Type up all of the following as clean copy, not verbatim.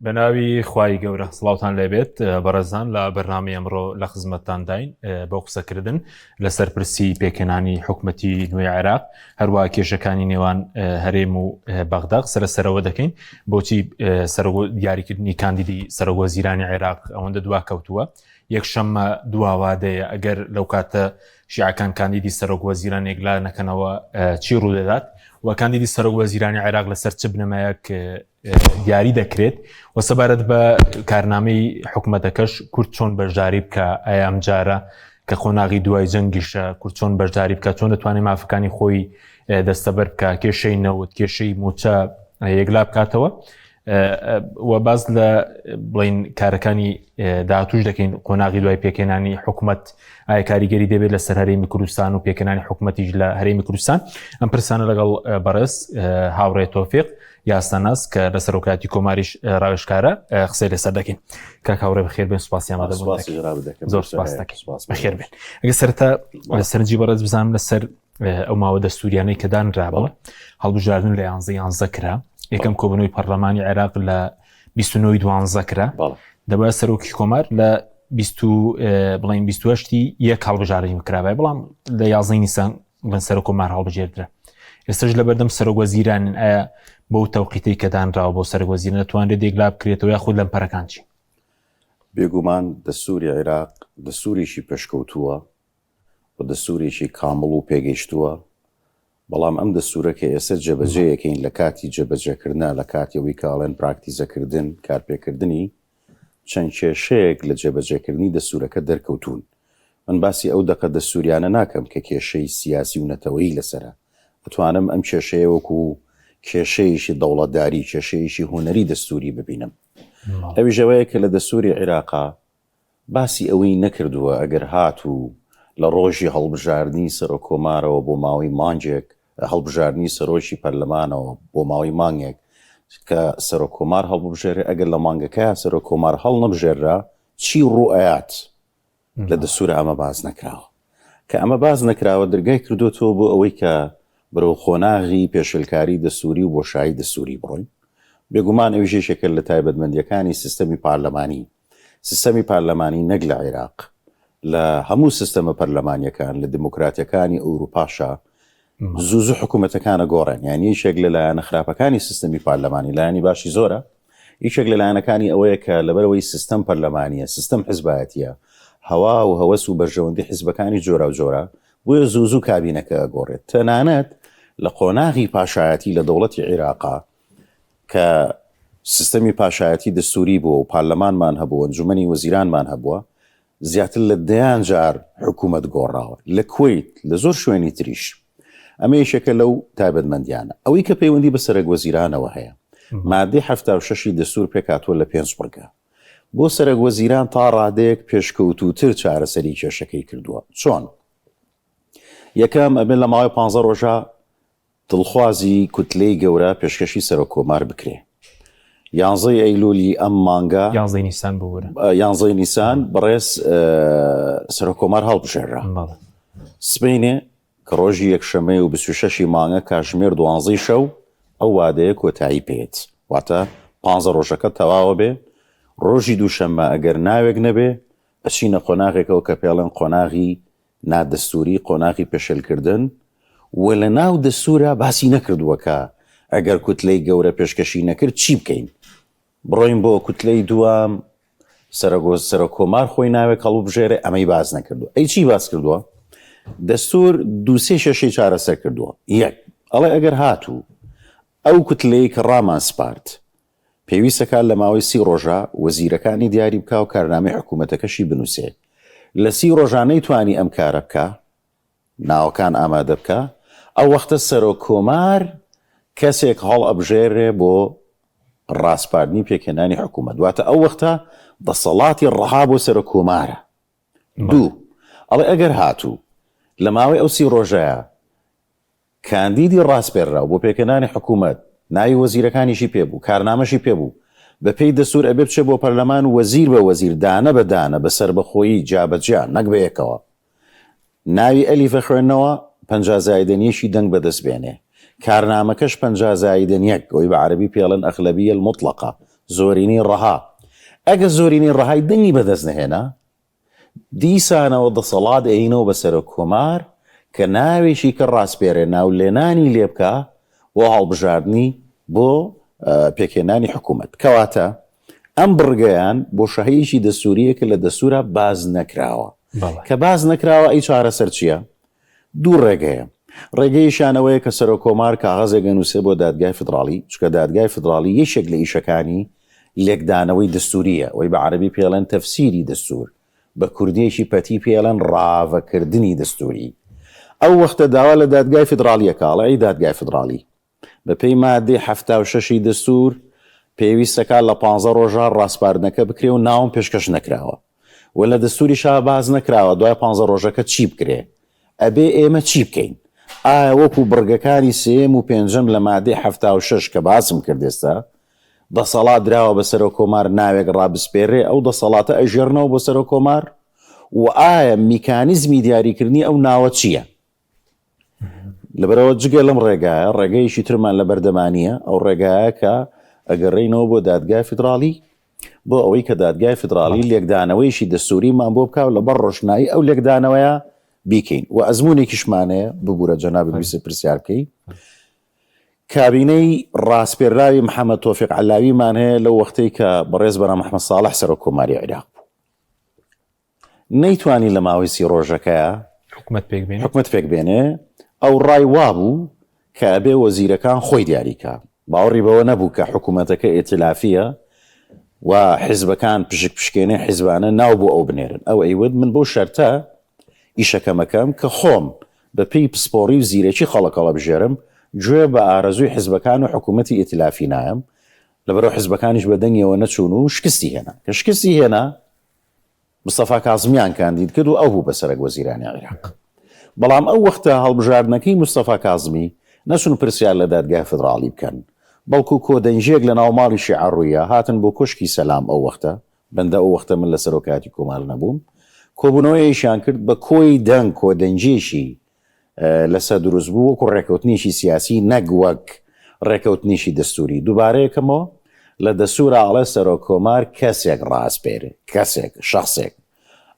بەناوی خوای گەورە سڵاوتان لێبێت بەڕێزان لە بەرنامەی ئەمڕۆ لە خزمەتتانداین بۆ قسەکردن لەسەر پرسی پێکهێنانی حکومەتی نوێی عێراق هەروە کێشەکانی نێوان هەرێم و بەغدا قسە لەسەرەوە دەکەین بۆچی سەرۆک دیاریکردنی کاندیدی سەرۆک وەزیرانی عێراق ئەوەندە دوا کەوتووە یەکشەممە دواوادەیە ئەگەر لەو کاتە شیعەکان کاندیدی سەرۆک وەزیران یەکلا نەکەنەوە چی ڕوودەدات و کاندیدی سەرۆک وەزیرانی عێراق لەسەر چ بنەمایەک دیاری دەکرێت و سەبارەت بە کارنامەی حکوومەتەکەش کورد چۆن بەشداری بکە ئایا ئەمجارە کە قۆناغی دوای جەنگیشە کورد چۆن بەشداری بکە چۆن دەتوانێت مافەکانی خۆی دەستەبەر بکە کێشەی نەوت کێشەی موچە یەکلا بکاتەوە و باز لە بڵین کارەکانی داهاتوش دەکەین قۆناغی دوای پێکهێنانی حکوومەت ئایا کاریگەری دەبێت لەسەر هەرێمی کوردستان و پێکهێنانی حکوومەتیش لە هەرێمی کوردستان ئەم پرسانە لەگەڵ بەڕێز هاوڕێ تۆفیق یاساناس کە لە سەرۆکاتی کۆماریش ڕاوێژکارە قسەی لەسەر دەکەین کاک هاوڕێ بەخێر بێن سوپاسیان زۆر سپاس دەکەین بەخێر بێن ئەگە سەرتا لە سەرنجی بەڕێز بزانم لەسەر ئەو ماوە دەستوریانەی کە دانرابوو هەڵبژاردن لە یانزە یانزە کرا یەکەم کۆبنەوەی پەرلەمانی عێراق لە 29 دوانزە کرا دەبە سەرۆکی کۆمار لە بڵین 28 یەک هەڵبژاردنی بکرابای بەڵام لە یازدەی نیسان بڵێن سەرۆک کۆمار هەڵبژێردرا ئێستش لە بەردەم سەرۆک وەزیرانن ئایا بەو تەوقیتەی کە دانراوە بۆ سەرۆک وەزیران دەتوانرێت یەکلا بکرێتەوە یاخود لەم پەرەکان چی؟ بێگومان دەستوری عیراق دەستورێکی پێشکەوتووە و دەستورێکی کامڵ و پێگەیشتووە، بەڵام ئەم دەستورە کە ئێستا جێبەجێیەکەین لە کاتی جێبەجێکردنا لە کاتی ئەوەی کە ئەڵێن پراکتیزەکردن کارپێکردنی چەند کێشەیەک لە جێبەجێکردنی دەستوورەکە دەرکەوتوون. من باسی ئەو دەقە دەستووریانە ناکەم کە کێشەی سیاسی و نەتەوەیی لەسەرە. ئەتوانم ئەم کێشەیە وەکو کێشەیەکی دەوڵەتداری، کێشەیەکی هونەری دەستووری ببینم. ئەویش ئەوەیە کە لە دەستووری عیراقا باسی ئەوەی نەکردووە ئەگەر هاتوو لە ڕۆژی هەڵبژاردنی سەرۆککۆمارەوە بۆ ماوەی مانگێک، هەڵبژاردنی سەرۆکی پەرلەمانەوە بۆ ماوەی مانگێک کە سەرۆککۆمار هەڵببژێرێ، ئەگەر لە مانگەکەیا سەرۆککۆمار هەڵنەبژێررا چی ڕووئەیات؟ لە دەستوورا ئەمە باس نەکراوە. کە ئەمە باس نەکراوە دەرگای کردۆتەوە بۆ ئەوەی کە بەرەو قۆناغی پێشێلکاری دەستووری و بۆشایی دەستووری بڕۆین. بێگومان ئەویش یەکێکە لە تایبەتمەندییەکانی سیستەمی پارلەمانی. سیستەمی پارلەمانی نەک لە عێراق، لە هەموو سیستەمە پەرلەمانیەکان، لە دیموکراتیەکانی ئەوروپاشا زوو زوو حکوومەتەکان ئەگۆڕێن. یانی یەکێک لە لایەنە خراپەکانی سیستەمی پارلەمانی، لایەنی باشی زۆرە، یەکێک لە لایەنەکانی ئەوەیە کە لەبەرئەوەی سیستەم پەرلەمانییە، سیستەم حزبایەتییە، هەوا و هەوەس و بەرژەوەندی حزبەکانی جۆراوجۆرە، بۆیە زوو زوو کابینەکە ئەگۆڕێت. تەنانەت لە قۆناغی پاشایەتی لە دەوڵەتی عیراقا کە سیستەمی پاشایەتی دەستووری بووە و پارلەمانمان هەبوو، ئەنجومەنی وەزیرانمان هەبووە، زیاتر لە دەیان جار حکوومەت گۆڕاوە، لە کوەیت، لە زۆر شوێنی تریش. ئەمە یەکێکە لەو تایبەتمەندییانە. ئەوەی کە پەیوەندی بە سەرەکوەزیرانەوە هەیە، مادەی 76 ی دەستوور پێکهاتووە لە پێنج بڕگە. بۆ سەرەکوەزیران تا ڕادەیەک پێشکەوتووتر چارەسەری کێشەکەی کردووە. چۆن؟ یەکەم، ئەبێ لە ماوەی پانزە ڕۆژا دڵخوازی کوتلەی گەورە پێشکەشی سەرۆک کۆمار بکرێ. یانزەی ئەیلولی ئەم مانگە، یانزەی نیسان ببورە. یانزەی نیسان بەڕێز سەرۆک کۆمار هەڵبژێررا. بەڵێ. سبەینێ کە ڕۆژی یەکشەممەیە و 26 ی مانگە کاژمێر دوانزەی شەو ئەو وادەیە کۆتایی پێیەت. واتە پانزە ڕۆژەکە تەواوە بێ، ڕۆژی دووشەممە ئەگەر ناوێک نەبێ ئەچینە قۆناغێکەوە کە پێڵێن قۆناغی نادەستووری، قۆناغی پێشێلکردن و لە ناو دەستوورا باسی نەکردووە کە ئەگەر کوتلەی گەورە پێشکەشی نەکرد چی بکەین؟ بڕۆین بۆ کوتلەی دووەم، سەرۆککۆمار خۆی ناوێک هەڵببژێرێ، ئەمەی باس نەکردووە. ئەی چی باس کردووە؟ دەستوور دوو سێ کێشەی چارەسەر کردووە. یەک، ئەڵێ ئەگەر هاتوو ئەو کوتلەی کە ڕامان سپارد پێویستە کات لە ماوەی سی ڕۆژا وەزیرەکانی دیاری بکا و کارنامەی حکوومەتەکەشی بنووسێ. لە سی ڕۆژا نەیتوانی ئەم کارە بکا، ناوەکان ئامادە بکا، ئەو وەختە سەرۆک کۆمار کەسێک هەڵئەبژێرێ بۆ ڕاسپاردنی پێکهێنانی حکوومەت. واتە ئەو وەختە دەسەڵاتی ڕەها بۆ سەرۆک کۆمارە. دوو، ئەڵێ ئەگەر هاتوو لە ماوەی ئەو سی ڕۆژەیا کاندیدی ڕاسپێرراو بۆ پێکهێنانی حکوومەت، ناوی وەزیرەکانیشی پێ بوو، کارنامەشی پێ بوو، بە پێی دەستوور ئەبێ بچێ بۆ پەرلەمان و وەزیر بە وەزیر، دانە بە دانە، بە سەربەخۆیی، جیا بە جیا، نەک بە یەکەوە، ناوی ئەلیف ئەخوێننەوە، 50 زایدەن یەکی دەنگ بە دەست بێنێ. کارنامەکەش 50 زایدەن یەک، ئەوەی بە عەرەبی پێی ئەڵێن اغلبیە المطلقە، زۆرینەی ڕەها. ئەگەر زۆرینەی ڕەهای دەنگی بەدەست نەهێنا، دیسانەوە دەسەڵات ئەیینەوە بە سەرۆک کۆمار کە ناوێکی کە ڕاسپێرێ ناولێنانی لێ بکا بۆ هەڵبژاردنی بۆ پێکهێنانی حکوومەت. کەواتە ئەم بڕگەیان بۆشاییەکی دەستوورییە کە لە دەستوورا باس نەکراوە. کە باس نەکراوە ئەی چارەسەر چییە؟ دوو ڕێگەیە. ڕێگەیەکیان ئەوەیە کە سەرۆک کۆمار کاغەزێک ئەنووسێ بۆ دادگای فیدڕاڵی، چونکە دادگای فیدڕاڵی یەکێک لە ئیشەکانی لێکدانەوەی دەستوورییە، ئەوەی بە عەرەبی پێی ئەڵێن تەفسیری دەستوور، بە کوردییەکی پەتی پێی ئەڵێن ڕاڤەکردنی دەستووری. ئەو وەختە داوا لە دادگای فیدڕاڵی ئەکا، ئەڵێ ئەی دادگای فیدڕاڵی، بەپێی مادەی 76 ی دەستوور پێویستەکا لە پانزە ڕۆژا ڕاسپاردنەکە بکرێ و ناوم پێشکەش نەکراوە و لە دەستوریشا باس نەکراوە دوای پانزە ڕۆژەکە چی بکرێ ئەبێ ئێمە چی بکەین؟ ئایا وەکو بڕگەکانی سێیەم و پێنجەم لە مادەی 76 کە باسم کرد ئێستا دەسەڵات دراوە بە سەرۆک کۆمار ناوێک ڕابسپێرێ ئەو دەسەڵاتە ئەژێرنەوە بۆ سەرۆک کۆمار و ئایا میکانیزمی دیاریکردنی ئەو ناوە چییە؟ لەبەرئەوە جگە لەم ڕێگایە ڕێگەیەکی ترمان لە بەردەمانیە ئەو ڕێگایە کە ئەگەڕێینەوە بۆ دادگای فیدراڵی بۆ ئەوەی کە دادگای فیدراڵی لێکدانەوەیشی دەستوریمان بۆ بکاو لەبەر ڕۆشنایی ئەو لێکدانەوەیە بیکەین و ئەزمونێکیشمانەیە ببوورە جەنابت ویست پرسیار بکەی کابینەی ڕاسپێراوی محەممەد تۆفیق عەلاویمان هەیە لەو وەختەی کە بەڕێز بەرام ئەحمەد ساڵح سەرۆک کۆماری عیراق بوو نەیتوانی لە ماوەی سی ڕۆژەکەیا حکومەت پێک بێنێ. حکومەت پێک بێنێ، ئەو ڕای وابوو کە ئەبێ وەزیرەکان خۆی دیاری کا، باوەڕی بەوە نەبوو کە حکومەتەکە ئیتلافییە و حیزبەکان پشک پشکێنەی حیزبانە ناو بۆ ئەو بنێرن، ئەو ئەیوت من بەو شەرتە ئیشەکەم ئەکەم کە خۆم بە پێی پسپۆڕی و زیرەکی خەڵک هەڵەبژێرم، گوێ بە ئارەزووی حیزبەکان و حکومەتی ئیتلافی نایەم، لەبەرئەوە حیزبەکانیش بە دەنگیەوە نەچوون و شکستی هێنا، کە شکستی هێنا مستەفا کازمیان کاندید کرد و ئەو بوو بە سەرەک وەزیرانی عیراق. بەڵام ئەو وەختە هەڵبژاردنەکەی مستەفا کازمی نەچوون پرسیار لە دادگای فیدراڵی بکەن، بەڵکو کۆدەنگییەک لە ناو ماڵی شیعە ڕوویا، هاتن بۆ کۆشکی سەلام ئەو وەختە، بەندە ئەو وەختە من لە سەرۆکایەتی کۆمار نەبووم، کۆبوونەوەیەکیان کرد بە کۆی دەنگ کۆدەنگییەکی لەسەر دروست بوو وەکو ڕێکەوتنێکی سیاسی نەک وەک ڕێکەوتنێکی دەستوری. دووبارە یەکەمەوە لە دەستورا ئەڵێ سەرۆک کۆمار کەسێک ڕاسپێرێ، کەسێک، شەخسێک.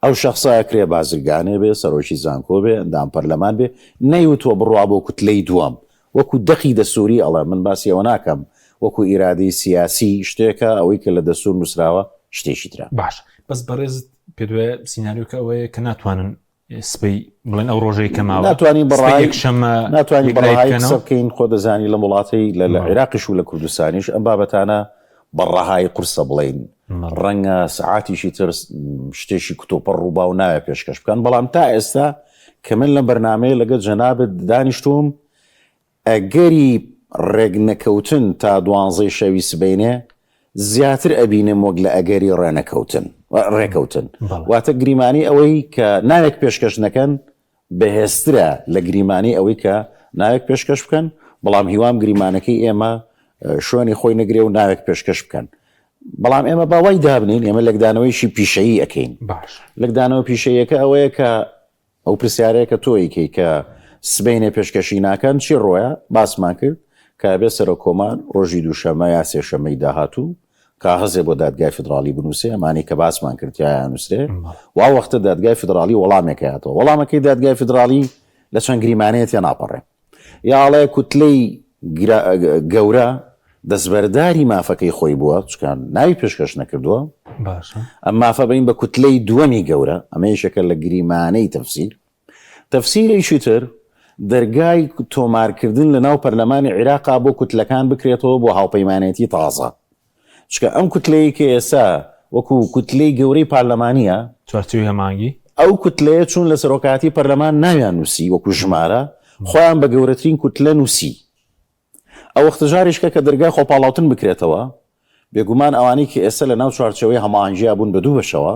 ئەو شەخسە ئەکرێ بازرگانێ بێ، سەرۆکی زانکۆ بێ، ئەندام پەرلەمان بێ، نەیوتووە بڕوا بۆ کوتلەی دووەم. وەکو دەقی دەستوری ئەڵێ، من باسی ئەوە ناکەم وەکو ئیرادەی سیاسی شتێکە، ئەوەی کە لە دەستور نووسراوە شتێکی ترە. باشە بەس بەڕێزت پێت وایە سیناریۆکە ئەوەیە کە ناتوانن سبەی بڵێن ئەو ڕۆژەی کە ماوە ناتوانین بەڕای یەکشەممە ناتوانین بەڕای قسە بکەین خۆ دەزانی لەم وڵاتەی لە لە عێراقیش و لە کوردستانیش ئەم بابەتانە بە ڕەهایی قورسە بڵین ڕەنگە سەعاتیشی تر شتێکی کتۆپڕ ڕووبا و ناوێ پێشکەش بکەن بەڵام تا ئێستا کە من لەم بەرنمەیە لەگە جەنابت دانیشتوم ئەگەری ڕێکنەکەوتن تا دوانزەی شەوی سبەینێ زیاتر ئەبینم وەک لە ئەگەری ڕێنەکەوتن ڕێکەوتن واتە گریمانی ئەوەی کە ناوێک پێشکەش نەکەن بەهێزترە لە گریمانی ئەوەی کە ناوێک پێشکەش بکەن بەڵام هیوام گریمانەکەی ئێمە شوێنی خۆی نەگرێ و ناوێک پێشکەش بکەن بەڵام ئێمە باوای دابنین ئێمە لەکدانەوەیشی پیشەیی ئەەکەین باش لەکدانەوە پیشەیەکە ئەوەیە کە ئەو پرسیارەیە کە تۆ ئەیکەی کە سبەینێ پێشکەشی ناکەن چی ڕۆیە؟ باسمان کرد کە ئەبێ سەرۆک کۆمار ڕۆژی دووشەممە یا سێشەممەی داهاتوو کاغەزێ بۆ دادگای فیدڕاڵی بنووسێ ئەمانەی کە باسمان کرد تیایا نووسرێ وا وەختە دادگای فیدڕاڵی وەڵامێک هاتەوە وەڵامەکەی دادگای فیدڕاڵی لە چەند گریمانەیە تێناپەڕێ یا ئەڵێ کوتلەی گەورە دەستبەرداری مافەکەی خۆی بووە چکە ناوی پێشکەش نەکردووە باشە ئەم مافە بین بە کوتلەی دووەمی گەورە ئەمە یەکێکە لە گریمانەی تەفسیر تەفسیرێکی تر دەرگای تۆمارکردن لە ناو پەرلەمانی عیراقا بۆ کوتلەکان بکرێتەوە بۆ هاوپەیمانێتی تازە چونکە ئەم کوتلەیەی کە ئێستا وەکو کوتلەی گەورەی پارلەمانیە، چوارچێوەی هەماهەنگی. ئەو کوتلەیە چوون لە سەرۆکایەتی پەرلەمان ناویان نووسی وەکو ژمارە، خۆیان بە گەورەترین کوتلە نووسی. ئەو وەختە جارێکە کە دەرگای خۆپاڵاوتن بکرێتەوە، بێگومان ئەوانەی کە ئێستا لە ناو چوارچێوەی هەماهەنگییا بوون بە دوو بەشەوە،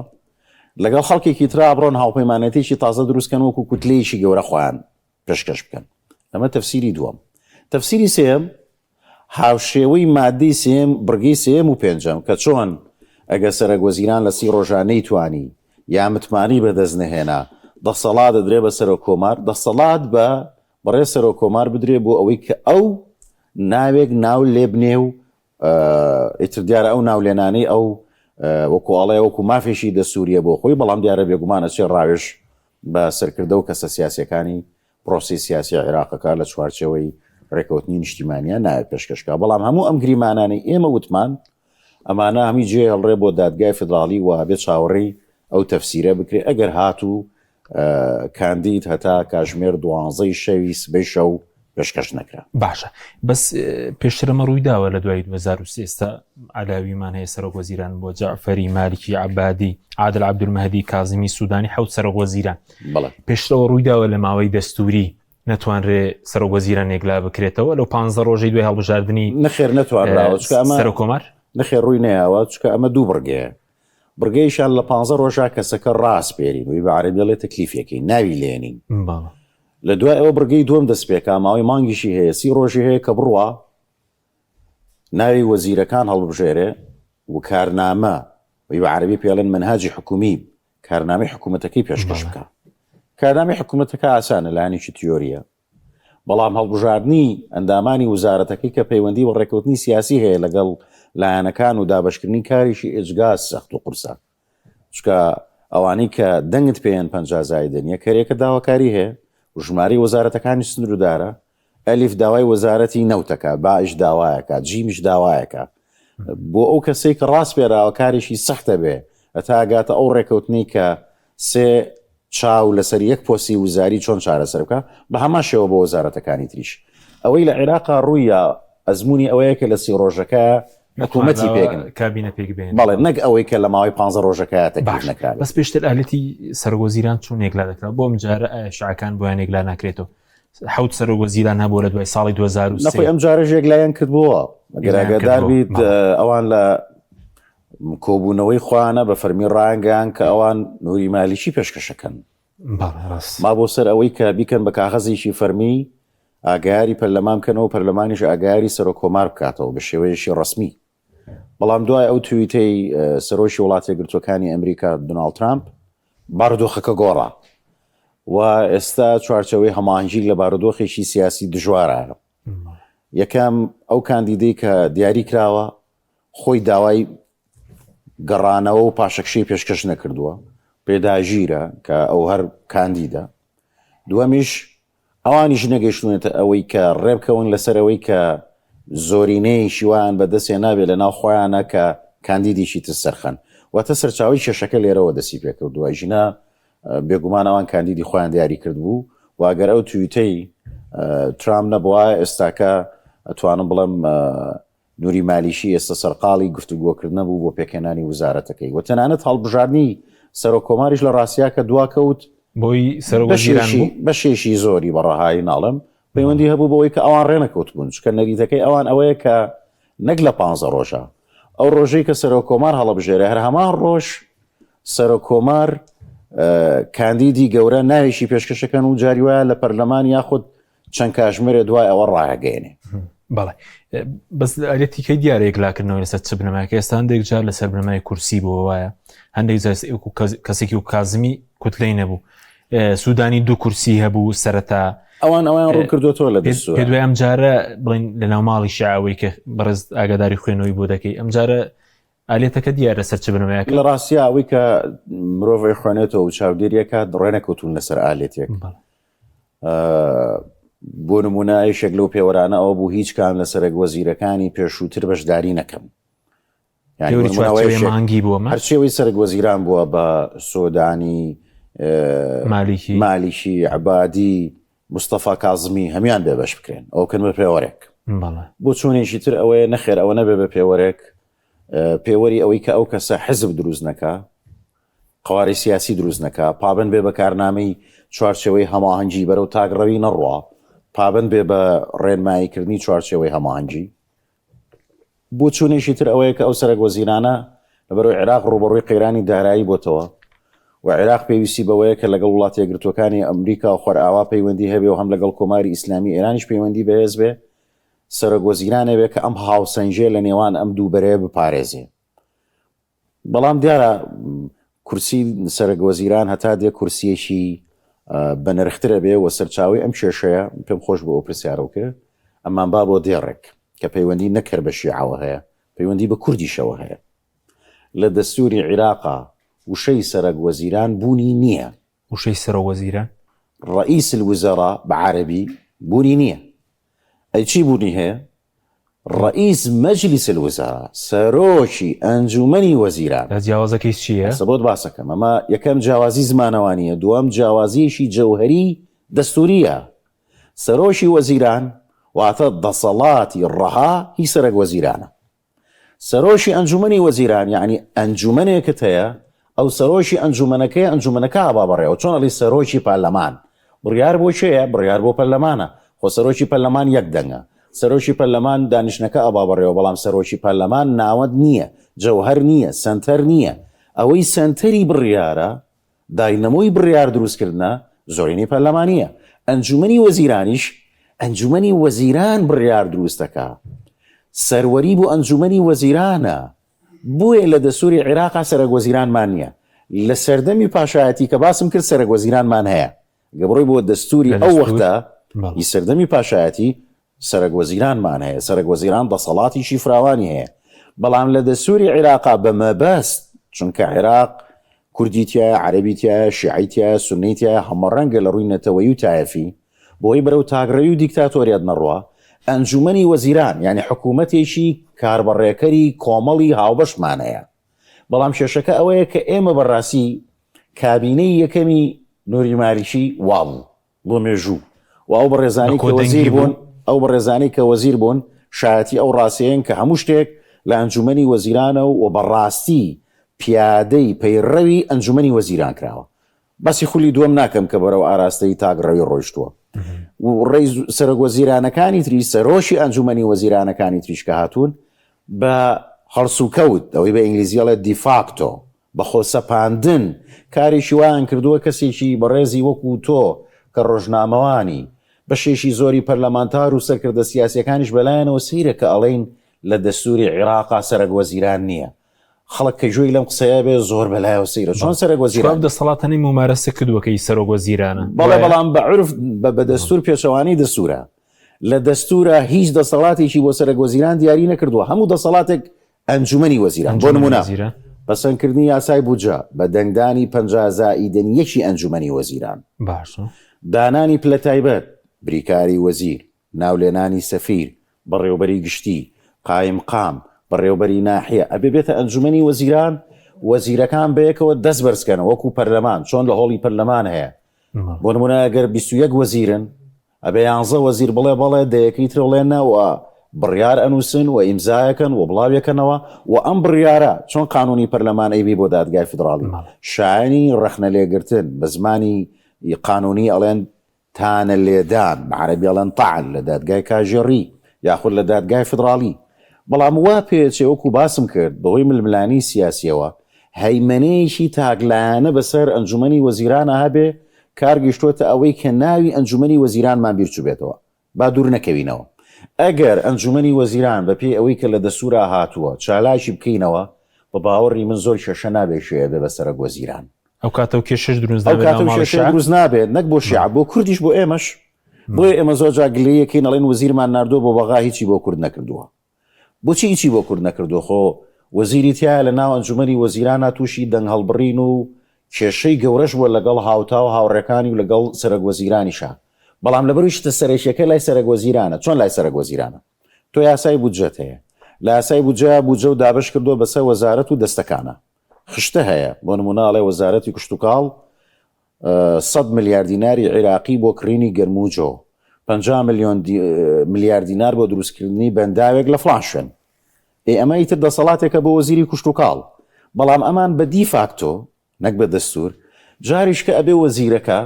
لەگەڵ خەڵکێکی ترا بڕۆن هاوپەیمانێتیی تازە دروست کەن وەکو کوتلەیەکی گەورە خۆیان پێشکەش بکەن. ئەمە تەفسیری دووەم. تەفسیری سێیەم، هاوشێوەی مادەی سێیەم بڕگەی سێیەم و پێنجەم کە چۆن ئەگەر سەرەک وەزیران لە سی ڕۆژا نەیتوانی یا متمانەی بەدەست نەهێنا دەسەڵات دەدرێ بە سەرۆک کۆمار دەسەڵات بە بەڕێز سەرۆک کۆمار بدرێ بۆ ئەوەی کە ئەو ناوێک ناو لێبنێ و. ئیتر دیارە ئەو ناولێنانەی ئەو وەکو ئاڵێ وەکو مافێکی دەستوریە بۆ خۆی، بەڵام دیارە بێگومان ئەچێ ڕاوێژ بە سەرکردە و کەسە سیاسیەکانی پرۆسەی سیاسی عێراقەکە لە چوارچێوەی ڕێکەوتنی نیشتیمانیان ناوێت پێشکەشکا. بەڵام هەموو ئەم گریمانانەی ئێمە وتمان ئەمانە هەمی جێ هەڵڕێ بۆ دادگای فیدراڵی و بێ چاوەڕێی ئەو تەفسیرە بکرێ ئەگەر هاتوو کاندید هەتا کاژمێر دوانزەی شەوی سبەی شەو پێشکەش نەکرا. باشە بەس پێشتر ئەمە ڕووی داوە لە دوای 2023 ئێستا عەلاویمان هەیە سەرۆک وەزیران بۆ جەعفەری مالکی عەبادی عادل عەبدولمەهدی کازمی سوودانی حەوت سەرۆک وەزیران بەڵێ. پێشترەوە ڕووی داوە لە ماوەی دەستووری نەتوانرێ سەرۆک وەزیران یەکلا بکرێتەوە لەو 15 ڕۆژەی دوای هەڵبژاردنی نەخێر نەتوانراوە چونکە ئەمە سەرۆک کۆمار؟ نەخێر ڕووی نەیاوە چونکە ئەمە دوو بڕگەیە بڕگەیشان لە پانزە ڕۆژا کەسەکە ڕاسپێرین وی بە عەرەبی ئەڵێ تەکلیفێکەی ناوی لێنین بەڵێ. لە دوای ئەوە بڕگەی دووەم دەست پێکا ماوەی مانگیشی هەیە سی ڕۆژی هەیە کە بڕوا ناوی وەزیرەکان هەڵبژێرێ و کارنامە وی بە عەرەبی پێڵێن منهاجی حکومی کارنامەی حکوومەتەکەی پێشکەش بکە. کارنامەی حکوومەتەکە ئاسانە لایەنێکی تیۆریە بەڵام هەڵبژاردنی ئەندامانی وزارەتەکەی کە پەیوەندی بە ڕێککەوتنی سیاسی هەیە لەگەڵ لایەنەکان و دابەشکردنی کاریشی ئێجگار سەخت و قورسە چونکە ئەوانەی کە دەنگت پێیان 50 زایدن یەک هەرێکە داواکاری هەیە و ژمارەی وەزارەتەکانی سنووردارە ئەلیف داوای وەزارەتی نەوتەکە بائش داوایەکە جیمیش داوایەکە بۆ ئەو کەسێک کە ڕاستپێراوە کارێکی سەختە بێ هەتا ئەگاتە ئەو ڕێکەوتنەی کە سێ چاو لەسەر یەک پۆستی وزاری چۆن چارەسەر بکا، بە هەمان شێوە بۆ وەزارەتەکانی تریش. ئەوەی لە عێراقا ڕووییا ئەزموونی ئەوەیە کە لە 30 ڕۆژەکە حکوومەتی پێک کابینە پێک بێنن. بەڵێ، نەک ئەوەی کە لە ماوەی پانزە ڕۆژەکەیا تەکلیف نەکرابێت. بەس پێشتر ئالەتی سەرۆکوەزیران چۆن یەکلا دەکرا؟ بۆ ئەمجارە ئایا شیعەکان بۆیان یەکلا ناکرێتەوە؟ حەوت سەرۆک وەزیران هەبووە لە دوای ساڵی 2003. نەخۆی ئەمجارەش یەکلایان کردبووە. ئەگەر ئاگادار بیت ئەوان لە کۆبوونەوەی خۆیانە بە فەرمی ڕایانگەیان کە ئەوان نوری مالیکی پێشکەشەکەن. ما بۆ سەر ئەوەی کە بیکەن بە کاغەزێکی فەرمی ئاگایاری پەرلەمان بکەنەوە پەرلەمانیش ئاگایاری سەرۆک کۆمار بکاتەوە بە شێوەیەکی ڕەسمی. بەڵام دوای ئەو تویتەی سەرۆکی وڵاتە یەکگرتووەکانی ئەمریکا دوناڵد ترامپ بارودۆخەکە گۆڕا و ئێستا چوارچەوەی هەماهەنگی لە بارودۆخێکی سیاسی دژوارە. یەکەم ئەو کاندیدەی کە دیاری کراوە خۆی داوای گەڕانەوە و پاشەکشەی پێشکەش نەکردووە، پێداگیرە کە ئەو هەر کاندیدە. دووەمیش ئەوانیش نەگەیشتوونەتە ئەوەی کە ڕێبکەون لەسەر ئەوەی کە زۆرینەیەکی وایان بەدەست هێنابێ لە ناو خۆیانە کە کاندیدێکی تر سەرخەن. واتە سەرچاوەی کێشەکە لێرەوە دەستی پێکردووە. ئەگینا بێگومان ئەوان کاندیدی خۆیان دیاری کردبوو و ئەگەر ئەو تویتەی ترامپ نەبوایە ئێستاکە ئەتوانم بڵێم نوری مالیکی ئێستا سەرقاڵی گفتوگۆکردنە بوو بۆ پێکهێنانی وزارەتەکەی و تەنانەت هەڵبژاردنی سەرۆک کۆماریش لە ڕاستیا کە دواکەوت بۆی سەرۆک وەزیران بوو. بەشێکی زۆری بە ڕەهایی ناڵێم پەیوەندی هەبوو بەوەی کە ئەوان ڕێنەکەوتبوون چونکە نەریتەکەی ئەوان ئەوەیە کە نەک لە پانزە ڕۆژە ئەو ڕۆژەی کە سەرۆک کۆمار هەڵەبژێرێ هەر هەمان ڕۆژ سەرۆک کۆمار کاندیدی گەورە ناوێکی پێشکەشەکەن و جاری وایە لە پەرلەمان یاخود چەند کاژمێرێ دوای ئەوە ڕایەگەیەنێ. بەڵێ بەس ئەلێتیکەی دیارە یەکلاکردنەوەی لەسەر چ بنەمایەکە ئێستا هەندێک جار لەسەر بنەمای کورسی بۆ وایە هەندێک جار کەسێکی و کازمی کوتلەی نەبوو سوودانی دوو کورسی هەبوو سەرەتا ئەوان ئەوان ڕوون کردوێتەوە لە پێ دوای ئەم جارە بڵین لە ناو ماڵی شعاوەی کە بەڕێز ئاگاداری خوێنەوەی بۆ دەکەی ئەم جارە ئالێتەکە دیارە سەر چ بنەمایەکە؟ لە ڕاستیا ئەوەی کە مرۆڤ ئەیخوێنێتەوە و چاودێریەکە ڕێنەکەوتوون لەسەر ئالێتێک. بۆ نمونە یەکێک لەو پێوەرانە ئەوە بوو هیچ کام لە سەرەک وەزیرەکانی پێشووتر بەشداری نەکەن. مانگی بووە هەرچیەوەی سەرک وەزیران بووە بە سۆدانی مالیکی مالیکی عبادی مستەفا کازمی هەموان بێبەش بکرێن ئەوە بکەن بە پێوەرێک. بۆچوونێکی تر ئەوەیە نەخێر ئەوە نەبێ بە پێوەرێک، پێوەری ئەوەی کە ئەو کەسە حزب دروست نەکا، قەوارەی سیاسی دروست نەکا، پابەند بێ بە کارنامەی چوارچێوەی هەماهەنگی بەرەو تاکڕەوی نەڕوا، پابەند بێ بە ڕێنماییکردنی چوارچێوەی هەماهەنگی. بۆچوونێکی تر ئەوەیە کە ئەو سەرەک وەزیرانە لەبەرئەوەی عێراق ڕووبەڕووی قەیرانی دارایی بۆتەوە و عێراق پێویستی بەوەیە کە لەگەڵ وڵاتە یەکگرتووەکانی ئەمریکا و خۆرئاوا پەیوەندی هەبێ و هەم لەگەڵ کۆماری ئیسلامی ئێرانیش پەیوەندی بەهێز بێ، سەرۆک وەزیرانێ بێ کە ئەم هاوسەنگییە لە نێوان ئەم دوو بەرەیە بپارێزێ. بەڵام دیارە کورسی سەرەک وەزیران هەتا دێ کورسیەکی بەنرخترە بێ و سەرچاوەی ئەم کێشەیە پێم خۆش بوو ئەو پرسیارەو کرد ئەمان با بۆ دێڕێک کە پەیوەندی نەک هەر بە شیعەوە هەیە. پەیوەندی بە کوردیشەوە هەیە. لە دەستووری عیراقا وشەی سەرەک وەزیران بوونی نییە. وشەی سەرۆک وەزیران؟ رئیس الوزراء بە عەرەبی بوونی نییە. ئەی چی بوونی هەیە؟ رئیس مجلس الوزراء، سەرۆکی ئەنجوومەنی وەزیران. جا جیاوازەکەی چییە؟ ئێستا بۆت باسەکەم. ئەمە یەکەم جیاوازی زمانەوانییە، دووەم جیاوازییەکی جەوهەری دەستوورییە. سەرۆکی وەزیران واتە دەسەڵاتی ڕەها هی سەرەک وەزیرانە. سەرۆکی ئەنجومەنی وەزیران یەعنی ئەنجومەنێکت هەیە ئەو سەرۆکی ئەنجومەنەکەیە ئەنجومەنەکە ئابا بەڕێوە چۆن ئەڵی سەرۆکی پەرلەمان بڕیار بۆ کێیە بڕیار بۆ پەرلەمانە خۆ سەرۆکی پەرلەمان یەک دەنگە سەرۆکی پەرلەمان دانیشتنەکە ئەبا بەڕێوە بەڵام سەرۆکی پەرلەمان ناوەند نییە جەوهەر نییە سەنتەر نییە ئەوەی سەنتەری بڕیارە داینەمۆی بڕیار دروستکردنە زۆرینەی پەرلەمانییە. ئەنجومەنی وەزیرانیش ئەنجومەنی وەزیران بڕیار دروست دەکا. سەروەری بۆ ئەنجومەنی وەزیرانە. بۆیە لە دەستوری عیراقا سەرەک وەزیرانمان نییە. لە سەردەمی پاشایەتی کە باسم کرد سەرەک وەزیرانمان هەیە. گەر بڕۆی بۆ دەستوری ئەو وەختە ی سەردەمی پاشایەتی سەرەک وەزیرانمان هەیە، سەرەک وەزیران دەسەڵاتیکی فراوانی هەیە، بەڵام لە دەستوری عیراقا بە مەبەست، چونکە عیراق کوردی تیایە، عەرەبی تیایە، شیعەی تیایە، سوننەی تیایە، هەمەڕەنگە لە ڕووی نەتەوەیی و تایەفی، بۆی بەرەو تاکڕەوی و دیکتاتۆریەت نەڕوا، ئەنجومەنی وەزیران یانی حکوومەتێکی کاربەڕێکەری کۆمەڵی هاوبەشمان هەیە. بەڵام کێشەکە ئەوەیە کە ئێمە بەڕاستی کابینەی یەکەمی نوری مالیکی وابوو بۆ مێژوو و ئەو بەڕێزانەی کە وەزیر بوون ئەو بەڕێزانەی کە وەزیر بوون شایەتی ئەو ڕاستیەن کە هەموو شتێک لە ئەنجومەنی وەزیرانە و بەڕاستی پیادەی پەیڕەوی ئەنجومەنی وەزیران کراوە. باسی خولی دووەم ناکەم کە بەرەو ئاراستەی تاکڕەوی ڕۆیشتووە و ڕێی سەرۆک وەزیرانەکانی تری سەرۆکی ئەنجومەنی وەزیرانەکانی تریش کە هاتوون بە هەڵسوکەوت ئەوەی بە ئینگلیزی ئەڵێ دیفاکتۆ بە خۆسەپاندن کارێکی وایان کردووە کەسێکی بەڕێزی وەکو تۆ کە ڕۆژنامەوانی بەشێکی زۆری پەرلەمانتار و سەرکردە سیاسیەکانیش بەلایانەوە سەیرە کە ئەڵێین لە دەستوری عیراقا سەرەک وەزیران نییە خەڵک کە گوێی لەم قسەیە بێ زۆر بەلایەوە سەیرە چۆن سەرەک وەزیران ئەو دەسەڵاتانەی مومارەسە کردووە کە ئی سەرۆک وەزیرانە بەڵێ بەڵام بە عورف بە دەستور پێچەوانەی دەستورە لە دەستورا هیچ دەسەڵاتێکی بۆ سەرەک وەزیران دیاری نەکردووە هەموو دەسەڵاتێک ئەنجومەنی وەزیران بۆ نمونە پەسەندکردنی یاسای بودجە بە دەنگدانی 50 زائیدەن یەکی ئەنجومەنی وەزیران باشە دانانی پلە تایبەت بریکاری وەزیر ناولێنانی سەفیر بەڕێوبەری گشتی قایمقام بەڕێوبەری ناحیە ئەبێ بێتە ئەنجومەنی وەزیران وەزیرەکان بەیەکەوە دەست بەرزکەنەوە وەکو پەرلەمان چۆن لە هۆڵی پەرلەمان هەیە بۆ نمونە ئەگەر 21 وەزیرن ئەبێ یانزە وەزیر بڵێ بەڵێ دەیەکەی تر بڵێ نا و بڕیار ئەنووسن و ئیمزایەکەن و بڵاویەکەنەوە و ئەم بڕیارە چۆن قانونی پەرلەمان ئەیبی بۆ دادگای فیدراڵی شایانی ڕەخنە لێگرتن بە زمانی قانونی ئەڵێن تانە لێدان بە عەرەبی ئەڵێن طعن لە دادگای کاژێڕی یاخود لە دادگای فیدراڵی بەڵام وا پێچێ وەکو باسم کرد بەهۆی ململانێی سیاسیەوە هەیمەنەیەکی تاکلایەنە بەسەر ئەنجومەنی وەزیرانا هەبێ کار گەیشتووەتە ئەوەی کە ناوی ئەنجومەنی وەزیرانمان بیرچووبێتەوە. با دوور نەکەوینەوە. ئەگەر ئەنجومەنی وەزیران بە پێی ئەوەی کە لە دەستوورا هاتووە چالاکی بکەینەوە، بە باوەڕی من زۆر کێشە نابێ کێ ئەبێ بە سەرەک وەزیران. ئەو کاتە و کێشەش دروست ئەو نابێ کاتە ناو و ماڵی کێشەیە شیعە؟ دروست نابێت نەک بۆ شیعە بۆ کوردیش بۆ ئێمەش. بۆیە ئێمە زۆر جار گلەیی ئەکەین ئەڵێین وەزیرمان ناردووە بۆ بەغا هیچی بۆ کورد نەکردووە. بۆچی هیچی بۆ کورد نەکردووە خۆ وەزیری تیایە لە ناو ئەنجومەنی وەزیرانا تووشی دەنگ هەڵبڕین و کێشەی گەورەش بووە لەگەڵ هاوتا و هاوڕێکانی و لەگەڵ سەرەک وەزیرانیشا بەڵام لەبەروی شتە سەرەکیەکە لای سەرەک وەزیرانە چۆن لای سەرەک وەزیرانە تۆ یاسای بودجەت هەیە لە یاسای بودجە بودجە و دابەش کردووە بەسەر وەزارەت و دەستەکانە خشتە هەیە بۆ نمونە ئەڵێ وەزارەتی کشتوکاڵ سەد ملیار دیناری عیراقی بۆ کڕینی گەرم و جۆ، 50 ملیۆن ملیار دینار بۆ دروستکردنی بەنداوێک لە فڵان شوێن. ئێ ئەمە ئیتر دەسەڵاتێکە بۆ وەزیری کوشتوکاڵ. بەڵام ئەمان بە دیفاکتۆ، نەک بە دەستوور، جاریشکە ئەبێ وەزیرەکە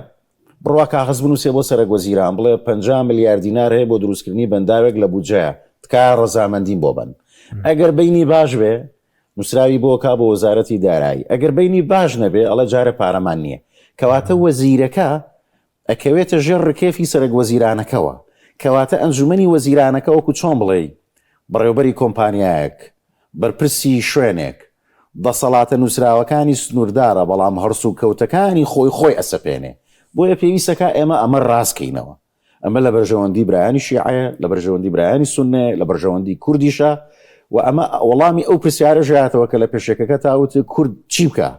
بڕوا کاغەز بنووسێ بۆ سەرەک وەزیران بڵێ 50 ملیار دینار هەیە بۆ دروستکردنی بەنداوێک لە بودجەیە، تکایە ڕەزامەندیم بۆ بەن. ئەگەر بەینی باش بێ، نوسراوی بۆ کا بۆ وەزارەتی دارایی ئەگەر بەینی باش نەبێ ئەڵێ جارێ پارەمان نییە کەواتە وەزیرەکە ئەکەوێتە ژێر ڕکێفی سەرەک وەزیرانەکەوە کەواتە ئەنجومەنی وەزیرانەکە وەکو چۆن بڵێی بەڕێوبەری کۆمپانیایەک بەرپرسی شوێنێک دەسەڵاتە نوسراوەکانی سنوردارە بەڵام هەڵسوکەوتەکانی خۆی خۆی ئەسەپێنێ بۆیە پێویستەکا ئێمە ئەمە ڕاستکەینەوە ئەمە لە بەرژەوەندی برایانی شیعەیە، لە بەرژەوەندی برایانی سوننەیە، لە بەرژەوەندی کوردیشە. و ئەمە وەڵامی ئەو پرسیارەش هاتەوە کە لە پێشەکەکە تاوت کورد چی بکە؟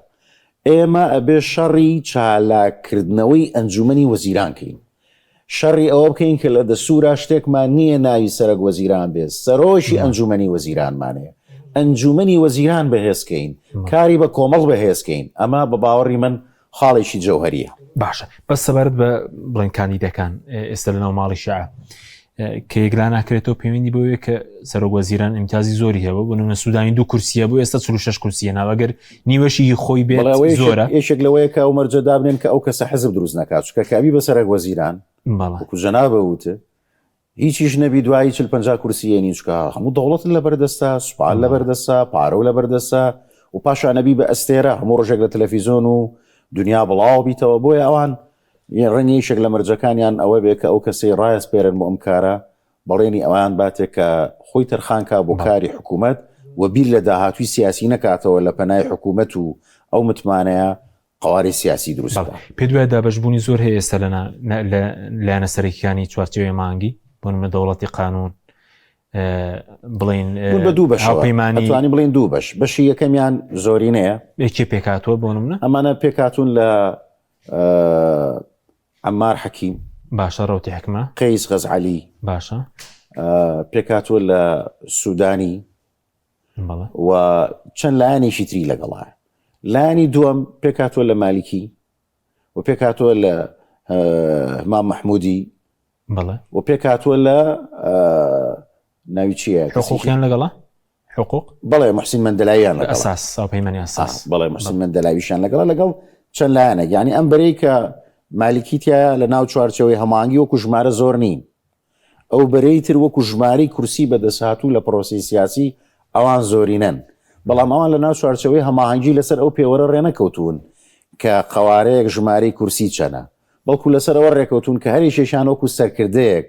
ئێمە ئەبێ شەڕی چالاککردنەوەی ئەنجومەنی وەزیران کەین. شەڕی ئەوە بکەین کە لە دەستورا شتێکمان نییە ناوی سەرەک وەزیران بێت، سەرۆکی ئەنجومەنی وەزیرانمان هەیە. ئەنجومەنی وەزیران بەهێز کەین، کاری بە کۆمەڵ بەهێز کەین. ئەمە بە باوەڕی من خاڵێکی جەوهەرییە. باشە بەس سەبارەت بە بڵێن کاندیدەکان ئێستا لەناو ماڵی شیعە کە یەکلا ناکرێتەوە پەیوەندی بەوەیە کە سەرۆک وەزیران ئیمتیازی زۆری هەبوو بۆ نمونە سوودانی دوو کورسیە بوو ئێستا 46 کورسیە ناو ئەگەر نیوەشی خۆی بێت بەڵێ ئەوە یەکێک- زۆرە یەکێک لەوەیە کە ئەو مەرجە دابنێن کە ئەو کەسە حزب دروست نەکات چونکە کە ئەبی بە سەرەک وەزیران بەڵێ وەکو جەنابە وت هیچیش نەبی دوایی 40 50 کورسی یەنی چونکە هەموو دەوڵەت لەبەردەستە سوپا لەبەردەستە پارە و لەبەردەستە و پاشان ئەبی بە ئەستێرە هەموو ڕۆژێک لە تەلەفیزۆن و دنیا بڵاو بیتەوە بۆیە ئەوان ڕەنگە یەکێک لە مەرجەکانیان ئەوە بێ کە ئەو کەسەی ڕایەسپێرن بۆ ئەم کارە بەڵێنی ئەوان باتێ کە خۆی تەرخان کا بۆ کاری حکوومەت و بیر لە داهاتووی سیاسی نەکاتەوە لە پەنای حکوومەت و ئەو متمانەیە قەوارەی سیاسی دروست بکا. پێت وایە دابەشبوونی زۆر هەیە ئێستا لە لایەنە سەرەکییەکانی چوارچێوەی مانگی بۆ نمونە دەوڵەتی قانوون بڵێین بوون بە دوو بەشەوە هاوپەیمانی ئەتوانین بڵێین دوو بەش بەشی یەکەمیان زۆرینەیە کێ پێکهاتووە بۆ نمونە؟ ئەمانە پێکهاتوون لە عەمار حەکیم. باشە ڕەوتی حکمە. قەیس غەزعەلی. باشە. پێکهاتووە لە سودانی و چەند لایەنێکی تری لەگەڵایە. لایەنی دووەم پێکهاتووە لە مالیکی و پێکهاتووە لە مام مەحمودی و پێکهاتووە لە ناوی چییە؟ حقوقیان لەگەڵە؟ حقوق؟ بەڵێ محسین مەندەلاییان لەگەڵە. ئەساس، هاوپەیمانی ئەساس. بەڵێ محسین مەندەلاویشیان لەگەڵە لەگەڵ چەند لایەنێک. یعنی ئەم بەرەی کە مالیکی تیایە لە ناو چوارچێوەی هەماهەنگی وەکو ژمارە زۆر نین. ئەو بەرەی تر وەکو ژمارەی کورسی بەدەستهاتوو لە پرۆسەی سیاسی ئەوان زۆرینەن. بەڵام ئەوان لە ناو چوارچێوەی هەماهەنگی لەسەر ئەو پێوەرە ڕێنەکەوتوون کە قەوارەیەک ژمارەی کورسی چەنە. بەڵکو لەسەر ئەوە ڕێکەوتوون کە هەریەکێکیان وەکو سەرکردەیەک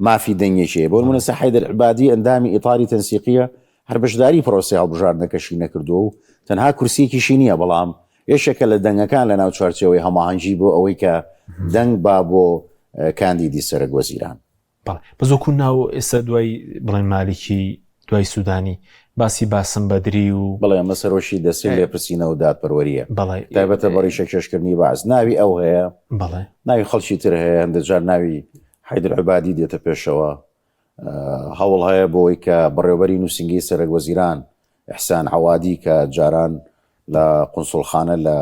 مافی دەنگێکی هەیە. بۆ نموونە سە حەیدەر عەبادی ئەندامی ئیتاری تەنسیقییە هەر بەشداری پرۆسەی هەڵبژاردنەکەشی نەکردووە و تەنها کورسییەکیشی نییە، بەڵام یەکێکە لە دەنگەکان لەناو چوارچێوەی هەماهەنگی بۆ ئەوەی کە دەنگ با بۆ کاندیدی سەرەک وەزیران. بەڵێ بەس وەکو ناو ئێستا دوای بڵێن مالیکی دوای سودانی باسی باسم بەدری و بەڵێ ئەمە سەرۆکی دەستەی لێپرسینەوە و دادپەروەرییە بەڵێ تایبەتە بە ڕیشەکێشکردنی بەعس ناوی ئەو هەیە بەڵێ ناوی خەڵکی تر هەیە هەندێک جار ناوی حەیدەر عەبادی دێتە پێشەوە هەوڵ هەیە بۆی کە بەڕێوبەری نووسینگەی سەرەک وەزیران ئیحسان عەوادی کە جاران لە قونسوڵخانە لە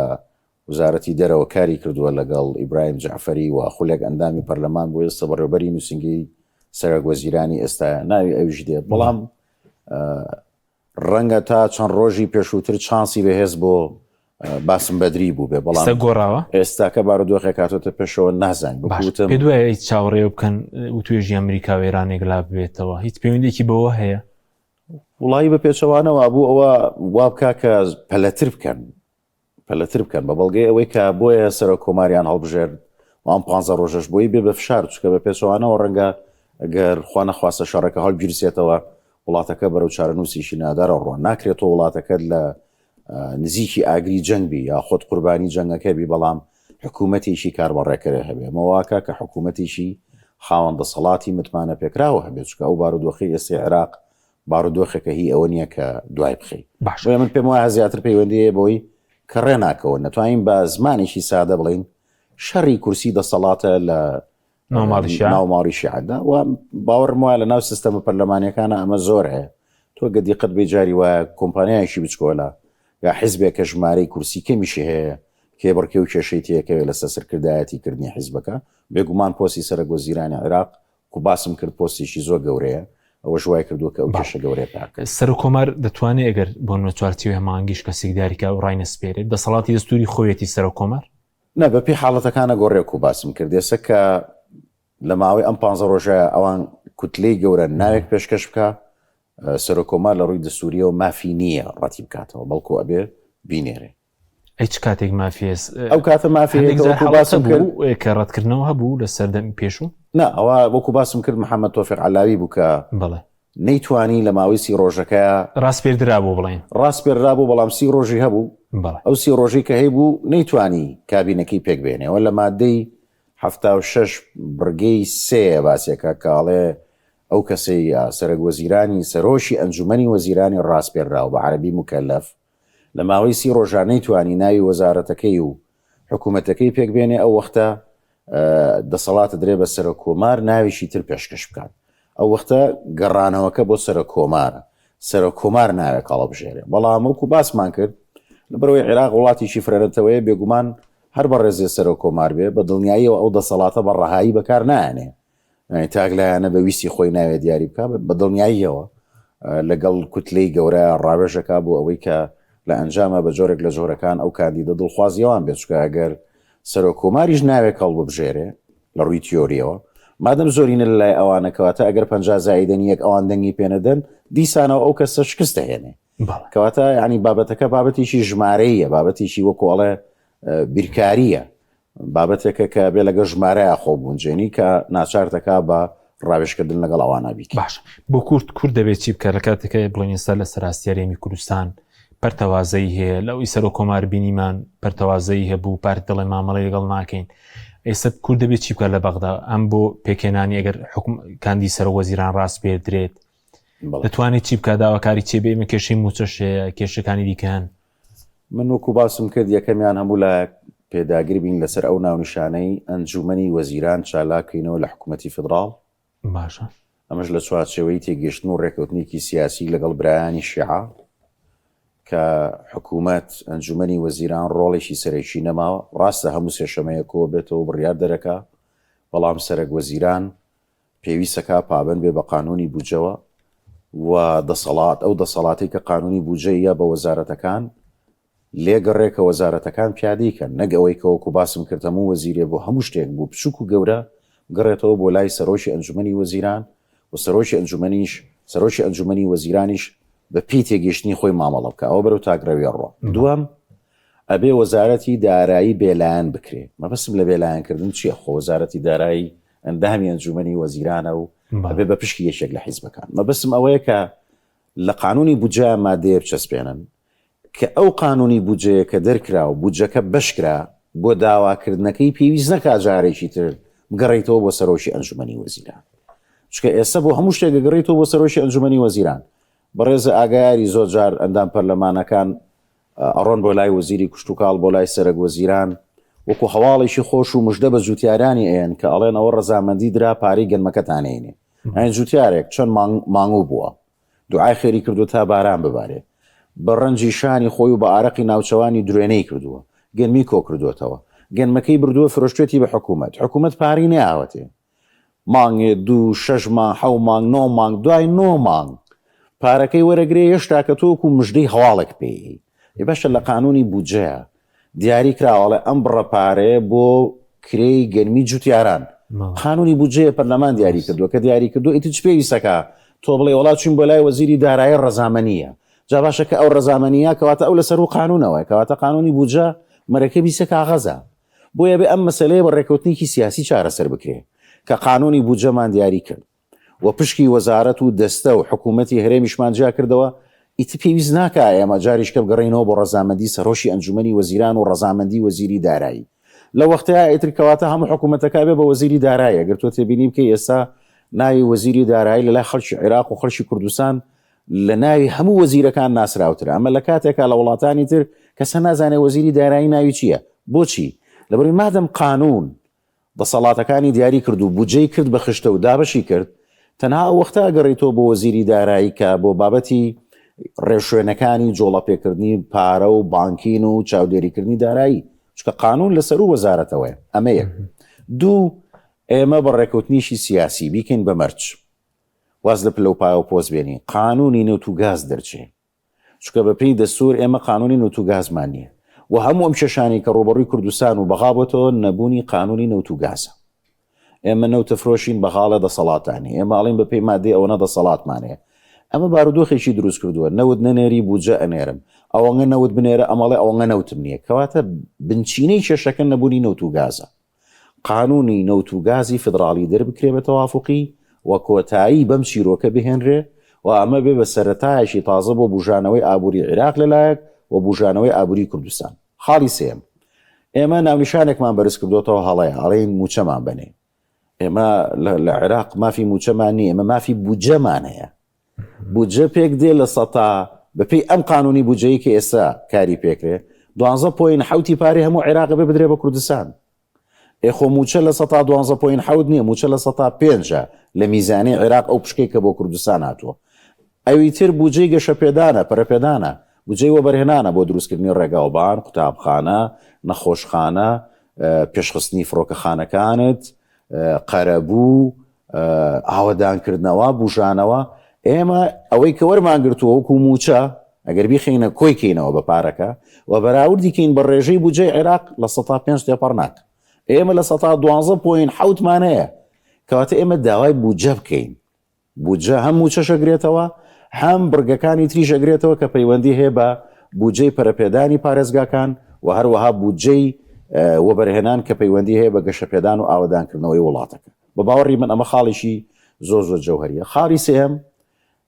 وزارەتی دەرەوە کاری کردووە لەگەڵ ئیبراهیم جەعفەری و خولێک ئەندامی پەرلەمان بۆ ئێستا بەڕێوبەری نووسینگەی سەرەک وەزیرانی ئێستایە ناوی ئەویش دێت بەڵام ڕەنگە تا چەند ڕۆژی پێشووتر چانسی بەهێز بۆ باسم بەدری بوو بێ بەڵام گۆڕاوە ئێستاکە بارودۆخێک هاتۆتە پێشەوە نازانین بەکوتم پێ دوای چاوەڕێ بکەن وتوێژی ئەمریکا و ئێرانێک لا ببێتەوە هیچ پەیوەندێکی بەوە هەیە وڵی بە پێچەوانەوە بوو ئەوە وا بکا کە پەلەتر بکەن پەلەتر بکەن بە بەڵگەی ئەوەی کە بۆیە سەرۆک کۆماریان هەڵبژێرد و ئەم پانزە ڕۆژەش بۆی بێ بە فشار چونکە بە پێچەوانەوە ڕەنگە گەر خوا نەخواستە شەڕەکە هەڵگیرسێتەوە وڵاتەکە بەرەو چارەنووسێکی نادارە ڕۆ ناکرێت تۆ وڵاتەکەت لە نزیکی ئاگری جەنگ بی یا خۆت قوربانی جەنگەکە بی بەڵام حکوومەتێکی کاربەڕێکەرە هەبێ ئەمە واکە کە حکوومەتێکی خاوەن دەسەڵاتی متمانە پێکراوە هەبێت چونکە ئەو بارودۆخەی ئێستای عێراق بارودۆخێکە هی ئەوە نییە کە دوای بخەی. باشە. بۆیە من پێم وایە زیاتر پەیوەندی هەیە بەوەی کە ڕێ ناکەون. نەتوانین بە زمانێکی سادە بڵێین شەڕی کورسی دەسەڵاتە لە ناو ماڵی شیعە. ناو ماڵی شیعەدا و باوەڕم وایە لە ناو سیستەمە پەرلەمانییەکانا ئەمە زۆر هەیە. تۆ گەر دیقەت بەی جاری وایە کۆمپانیایەکی بچکۆلە یا حیزبێک کە ژمارەی کورسی کەمیشی هەیە کێبڕکێ و کێشەی تێکەوێ لەسەر سەرکردایەتی کردنی حیزبەکە. بێگومان پۆستی سەرەک وەزیرانی عێراق کو باسم کرد پۆستێکی زۆر گەورەیە، ئەوەش وای کردووە کە ئەو کێشە گەورەیە پاک بکات. سەرۆک کۆمار دەتوانێت ئەگەر بۆ نمونە چوارچێوەی هەماهەنگیش کەسێک دیاری کا و ڕاینەسپێرێت، دەسەڵاتی دەستووری خۆیەتی سەرۆک کۆمار؟ نا، بە پێی حاڵەتەکان ئەگۆڕێ کو باسم کرد ئێستا کە لە ماوەی ئەم پانزە ڕۆژە ئەوان کوتلەی گەورە ناوێک پێشکەش بکا، سەرۆک کۆمار لە ڕووی دەستوورییەوە مافی نییە ڕەتی بکاتەوە، بەڵکو ئەبێ بینێرێ. ئەی چ کاتێک مافی هەیە؟ ئەو کاتە مافی هەیە هەندێک کە جار وەکو حاڵەت باسم کرد هەبوو کە ڕەتکردنەوە هەبوو لە سەردەمی پێشوو؟ نا ئەوە وەکو باسم کرد محەممەد تۆفیق عەلاوی بوو کە بەڵێ. نەیتوانی لە ماوەی سی ڕۆژەکەیا. ڕاسپێردرابوو بڵێین. ڕاسپێردرابوو بەڵام سی ڕۆژی هەبوو. بەڵێ. ئەو سی ڕۆژەی کە هەیبوو نەیتوانی کابینەکەی پێک بهێنێ. ئەوە لە مادەی 76 بڕگەی سێ باسێکە کە ئەڵێ. ئەو کەسەی سەرەک وەزیرانی سەرۆکی ئەنجومەنی وەزیرانی ڕاسپێرراو، بە عەرەبی مکلف، لە ماوەی سی ڕۆژا نەیتوانی ناوی وەزارەتەکەی و حکوومەتەکەی پێک بێنێ ئەو وەختە دەسەڵات درێ بە سەرۆک کۆمار ناوێکی تر پێشکەش بکات. ئەو وەختە گەڕانەوەکە بۆ سەرۆک کۆمارە، سەرۆک کۆمار ناوێک هەڵەبژێرێ. بەڵام وەکو باسمان کرد لەبەرئەوەی عێراق وڵاتێکی فرەنەتەوەیە بێگومان هەر بەڕێزێ سەرۆک کۆمار بێ بە دڵنیاییەوە ئەو دەسەڵاتە بە ڕەهایی بەکار نایەنێ. یانی تاک لایەنە بە ویستی خۆی ناوێ دیاری بکا بە دڵنیاییەوە لەگەڵ کوتلەی گەورە ڕاوێژەکە بۆ ئەوەی کە لە ئەنجامە بە جۆرێک لە جۆرەکان ئەو کاندیدە دڵخوازیەوان بێت چکە ئەگەر سەرۆک کۆماریش ناوێک هەڵببژێرێ لە ڕووی تیۆریەوە مادەم زۆرینە لە لای ئەوانە کەواتە ئەگەر 50 زایدەنی یەک ئەوان دەنگی پێنەدەن دیسانەوە ئەو کەسە شکست دەهێنێ کەواتە ینی بابەتەکە بابەتێکی ژمارەیە بابەتێکی وەکو ئەڵێ بیرکاریە بابەتێکە کە بێ لەگە ژمارەیا خۆ بونجێنی کە ناچار دەکا بە ڕاوێژکردن لەگەڵ ئەوانە بیکەی. باشە بۆ کورد کورد دەبێت چی بکات لە کاتێکە بڵێن ئێستا لە سەراستی هەرێمی کوردستان پەرتەوازەیی هەیە لە ئەوی سەرۆک کۆمار بینیمان پەرتەوازەیی هەبوو پارتی دەڵێ مامەڵەی لەگەڵ ناکەین ئێستا کورد دەبێت چی بکات لە بەغدا ئەم بۆ پێکهێنانی ئەگەر حکوم کاندی سەرۆک وەزیران ڕاست پێدرێت دەتوانێت چی بکات داواکاری چێ بێ ئێمە کێشەی مووچەش هەیە کێشەکانی دیکە هەن. من وەکو باسم کرد یەکەمیان هەموو لایەک پێداگر بین لەسەر ئەو ناونیشانەی ئەنجومەنی وەزیران چالاک کەینەوە لە حکومەتی فیدڕاڵ. باشە. ئەمەش لە چوارچێوەی تێگەیشتن و ڕێکەوتنێکی سیاسی لەگەڵ برایانی شیعە کە حکومەت، ئەنجومەنی وەزیران ڕۆڵێکی سەرەکی نەماوە. ڕاستە هەموو سێشەمەیە کۆ بێتەوە بڕیار دەرەکا، بەڵام سەرەک وەزیران پێویستەکا پابەند بێ بە قانوونی بودجەوە و دەسەڵات، ئەو دەسەڵاتەی کە قانوونی بودجەی یا بە وەزارەتەکان لێگەڕێ کە وەزارەتەکان پیادەی کەن، نەک ئەوەی کە وەکوو باسم کرد هەموو وەزیرێ بۆ هەموو شتێک بوو بچووک و گەورە بگەڕێتەوە بۆ لای سەرۆکی ئەنجومەنی وەزیران و سەرۆکی ئەنجومەنیش سەرۆکی ئەنجومەنی وەزیرانیش بە پێی تێگەیشتنی خۆی مامەڵە بکا، ئەوە بەرەو تاکڕەوی ئەڕوا. دووەم، ئەبێ وەزارەتی دارایی بێلایەن بکرێ. مەبەستم لە بێلایەنکردن چییە؟ خۆ وەزارەتی دارایی ئەندامی ئەنجومەنی وەزیرانە و ئەبێ بە پشکی یەکێک لە حیزبەکان. مەبەستم ئەوەیە کە لە قانونی بودجە مادەیە بچەسپێنن کە ئەو قانونی بودجەیە کە دەرکرا و بودجەکە بەشکرا بۆ داواکردنەکەی پێویست نەکا جارێکی تر بگەڕێیتەوە بۆ سەرۆکی ئەنجومەنی وەزیران. چونکە ئێستا بۆ هەموو شتێک گەڕێیتەوە بۆ سەرۆکی ئەنجومەنی وەزیران. بەڕێزە ئاگایاری زۆر جار ئەندام پەرلەمانەکان ئەڕۆن بۆ لای وەزیری کشتوکاڵ بۆ لای سەرەک وەزیران وەکو هەواڵێکی خۆش و مژدە بە جوتیارانی ئەیەن کە ئەڵێن ئەوە ڕەزامەندی درا پارەی گەنمەکەتان ئەینێ ئەین جوتیارێک چەند مانگ مانگوو بووە دوعای خێری کردووە تا باران ببارێ بە ڕەنجی شانی خۆی و بە ئارەقی ناوچەوانی درێنەی کردووە گەنمی کۆ کردووەتەوە گەنمەکەی بردووە فرۆشتێتی بە حکوومەت حکوومەت پارەی نەیاوەتێ مانگێ دوو شەش مانگ حەو مانگ نۆ مانگ دوای نۆ مانگ پارەکەی وەرەگرێ هێشتا کە تۆ وەکو مژدەی هەواڵێک پێی ئێ باشە لە قانونی بودجەیە دیاری کراوە ئەڵێ ئەم بڕە پارەیە بۆ کرێی گەرمی جوتیاران قانونی بودجەیە پەرلەمان دیاری کردووە کە دیاری کردو ئیتر چ پێویستەکە تۆ بڵێ وڵا چوین بۆ لای وەزیری دارایی ڕەزامەنیە جا باشە کە ئەو ڕەزامەنیە کەواتە ئەو لەسەر و قانونەوە کەواتە قانونی بودجە مەرەکەبی سێ کاغەزە بۆیە بێ ئەم مەسەلەیە بە ڕێکەوتنێکی سیاسی چارەسەر بکرێ کە قانونی بودجەمان دیاری کرد و پشکی وەزارەت و دەستە و حکوومەتی هەرێمیشمان جیا کردەوە، ئیتر پێویست ناکا ئێمە جاریشکە بگەڕێینەوە بۆ ڕەزامەندی سەرۆکی ئەنجومەنی وەزیران و ڕەزامەندی وەزیری دارایی. لەو وەختەیا ئیتر کەواتە هەموو حکوومەتەکە ئەبێ بە وەزیری دارایی. ئەگەر تۆ تێبینی بکەی ئێستا ناوی وەزیری دارایی لە لای خەڵکی عیراق و خەڵکی کوردستان لە ناوی هەموو وەزیرەکان ناسراوترە. ئەمە لە کاتێکا لە وڵاتانی تر کەس نازانێ وەزیری دارایی ناوی چییە. بۆچی؟ لەبەرئەوەی مادەم قانوون دەسەڵاتەکانی دیاری کرد و بودجەی کرد بە خشتە و دابەشی کرد، تەنها ئەو وەختە ئەگەڕیتەوە بۆ وەزیری دارایی کە بۆ بابەتی ڕێوشوێنەکانی جۆڵەپێکردنی پارە و بانکین و چاودێریکردنی دارایی، چونکە قانون لە سەروو وەزارەتەوەیە. ئەمە یەک. دوو، ئێمە بە ڕێکەوتنیشی سیاسی بیکەین بە مەرج واز لە پلە و پایە و پۆست بێنین، قانونی نەوت و گاز دەرچێ. چونکە بە پێی دەستور ئێمە قانونی نەوت و گازمان نییە و هەموو ئەم کێشانەی کە ڕووبەڕووی کوردستان و بەغا بۆتەوە نەبوونی قانونی نەوت و گازە. ئێمە نەوتە فرۆشین بەغاڵێ دەسەڵاتان هەیە، ئێمە ئەڵێین بە پێی مادەی ئەوەنە دەسەڵاتمان هەیە. ئەمە بارودۆخێکی دروست کردووە، نەوت نەنێری بودجە ئەنێرم، ئەوەنگە نەوت بنێرە ئەمەڵێ ئەوەنگە نەوتم نییە. کەواتە بنچینەی کێشەکە نەبوونی نەوت و گازە. قانونی نەوت و گازی فیدڕاڵی دەربکرێ بە تەوافوقی و کۆتایی بەم چیرۆکە بهێنرێ و ئەمە بێ بە سەرەتایەکی تازە بۆ بوژانەوەی ئابوری عیراق لە لایەک و بوژانەوەی ئابوری کوردستان. خاڵی سێیەم، ئێمە ناونیشانێکمان بەرز کردۆتەوە هەڵەیە، ئەڵێین موچەمان بەنێ. ئێمە لە عێراق مافی موچەمان نیە ئێمە مافی بودجەمان هەیە بودجە پێک دێ لە سەتا بەپێی ئەم قانونی بودجەی کە ئێستا کاری پێکرێ دوانزە point حوتی پارەی هەموو عێراق بێ بدرێ بە کوردستان ئێ خۆ موچە لە سەتا دوانزە point حەوت نییە موچە لە سەتا پێنجە لە میزانی عێراق ئەو پشکەی کە بۆ کوردستان هاتووە ئەوی تر بودجەی گەشەپێدانە پەرەپێدانە بودجەی وەبەرهێنانە بۆ دروستکردنی ڕێگاوبان قوتابخانە نەخۆشخانە پێشخستنی فڕۆکەخانەکانت، قەرەبوو، ئاوەدانکردنەوە، بوژانەوە، ئێمە ئەوەی کە وەرمان گرتووە وەکو مووچە ئەگەر بیخەینە کۆی کەینەوە بە پارەکە و بەراوردی کەین بە ڕێژەی بودجەی عێراق 5% تێپەڕ ناکە. ئێمە 12 point حەوتمان هەیە. کەواتە ئێمە داوای بودجە بکەین. بودجە هەم مووچەش ئەگرێتەوە، هەم بڕگەکانی تریش ئەگرێتەوە کە پەیوەندی هەیە بە بودجەی پەرەپێدانی پارێزگاکان و هەروەها بودجەی وەبەرهێنان کە پەیوەندی هەیە بە گەشەپێدان و ئاوەدانکردنەوەی وڵاتەکە. بە باوەڕی من ئەمە خاڵێکی زۆر زۆر جەوهەریە. خاڵی سێیەم،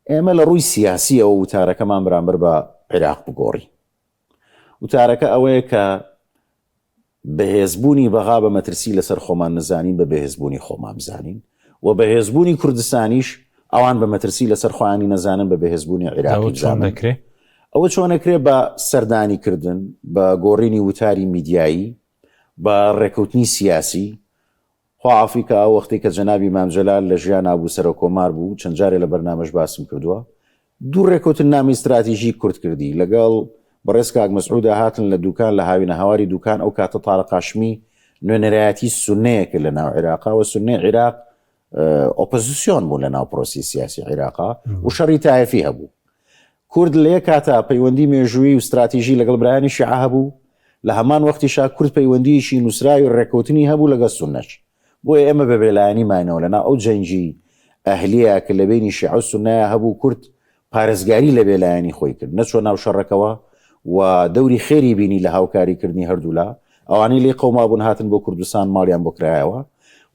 ئێمە لە ڕووی سیاسییەوە وتارەکەمان بەرامبەر بە عێراق بگۆڕین. وتارەکە ئەوەیە کە بەهێزبوونی بەغا بە مەترسی لەسەر خۆمان نەزانین بە بەهێزبوونی خۆمان بزانین و بەهێزبوونی کوردستانیش ئەوان بە مەترسی لەسەر خۆیانی نەزانن بە بەهێزبوونی عیراقی بزانن. دەکرێ؟ ئەوە چۆن ئەکرێ؟ بە سەردانی کردن، بە گۆڕینی وتاری میدیایی، بە ڕێکەوتنی سیاسی. خوا عافوی کا ئەو وەختەی کە جەنابی مام جەلال لە ژیانا بوو سەرۆک کۆمار بوو چەند جارێ لە بەرنامەش باسم کردووە دوو ڕێکەوتننامەی ستراتیژی کورد کردی لەگەڵ بەڕێز کاک مەسعودا هاتن لە دوکان لە هاوینەهەواری دوکان ئەو کاتە تارق هاشمی نوێنەرایەتی سوننەیە کرد لە ناو عیراقا و سوننەی عیراق ئۆپۆزیسیۆن بوون لە ناو پرۆسی سیاسی عیراقا و شەڕی تایەفی هەبوو کورد لە یەک کاتا پەیوەندی مێژوویی و ستراتیژی لەگەڵ برایانی شیعە هەبوو، لە هەمان وەختیشا کورد پەیوەندییەکی نووسراوی ڕێککەوتنی هەبوو لەگەڵ سوننەش. بۆیە ئێمە بە بێلایەنی ماینەوە لەناو ئەو جەنگی ئەهلییە کە لە بەینی شیعە و سوننەیا هەبوو کورد پارێزگاری لە بێلایەنی خۆی کرد، نەچووە ناو شەڕەکەوە و دەوری خێری بینی لە هاوکاریکردنی هەردوولا. ئەوانەی لێی قەومابوون هاتن بۆ کوردستان ماڵیان بۆ کرایەوە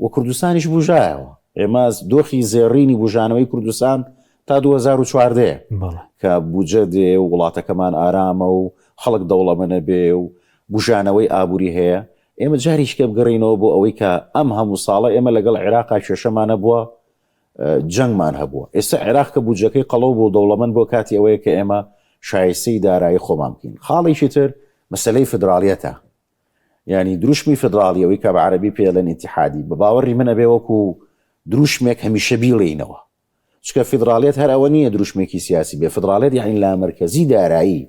و کوردستانیش بوژایەوە. ئێمە دۆخی زێڕینی بوژانەوەی کوردستان تا 2014 کە بودجە دێ و وڵاتەکەمان ئارامە و خەڵک دەوڵەمەنە بێ و بوژانەوەی ئابووری هەیە، ئێمە جاریشکە بگەڕێینەوە بۆ ئەوەی کە ئەم هەموو ساڵە ئێمە لەگەڵ عێراقا کێشەمان هەبووە، جەنگمان هەبووە. ئێستا عێراق کە بودجەکەی قەڵەو بوو و دەوڵەمەند بووە کاتی ئەوەیە کە ئێمە شایستەی دارایی خۆمان بکەین. خاڵێکی تر مەسەلەی فیدراڵیەتە. یانی دروشمی فیدراڵی ئەوەی کە بە عەرەبی پێی ئەڵێن ئیتیحادی بە باوەڕی من ئەبێ وەکوو دروشمێک هەمیشە بیڵێینەوە. چونکە فیدڕاڵیەت هەر ئەوە نییە دروشمێکی سیاسی بێ، فیدڕاڵیەت یەعنی لامەرکەزی دارایی،